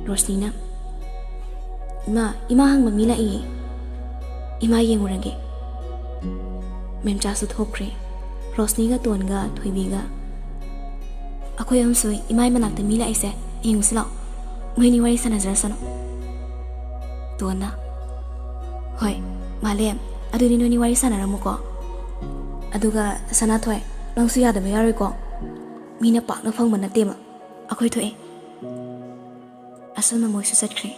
ꯔꯣꯁꯅꯤꯅ, "ꯏꯃꯥ, ꯏꯃꯥ ꯍꯪꯕ ꯃꯤ ꯂꯥꯛꯏꯌꯦ꯫ ꯏꯃꯥ ꯌꯦꯡꯉꯨꯔꯒꯦ꯫" ꯃꯦꯝꯆꯥꯁꯨ ꯊꯣꯛꯈ꯭ꯔꯦ꯫ ꯔꯣꯁꯅꯤꯒ ꯇꯣꯟꯒ ꯊꯣꯏꯕꯤꯒ, "ꯑꯩꯈꯣꯏ ꯑꯍꯨꯝꯁꯨ ꯏꯃꯥꯏ ꯃꯅꯥꯛꯇ ꯃꯤ ꯂꯥꯛꯏꯁꯦ ꯌꯦꯡꯉꯨꯁꯤ ꯂꯥꯛꯑꯣ꯫ ꯃꯣꯏꯅꯤ ꯋꯥꯔꯤ ꯁꯥꯟꯅꯖꯔꯁꯅꯨ꯫" ꯇꯣꯟꯅ, "ꯍꯣꯏ, ꯃꯥꯂꯦꯝ, ꯑꯗꯨꯗꯤ ꯅꯣꯏꯅꯤ ꯋꯥꯔꯤ ꯁꯥꯟꯅꯔꯝꯃꯨꯀꯣ꯫ ꯑꯗꯨꯒ ꯁꯅꯥꯊꯣꯏ, ꯅꯪꯁꯨ ꯌꯥꯗꯕ ꯌꯥꯔꯣꯏꯀꯣ꯫ ꯃꯤꯅ ꯄꯥꯛꯅ ꯐꯪꯕ ꯅꯠꯇꯦꯕ꯫ ꯑꯩꯈꯣꯏ ꯊꯣꯛꯑꯦ꯫" ꯑꯁꯨꯝꯅ ꯃꯣꯏꯁꯨ ꯆꯠꯈ꯭ꯔꯦ꯫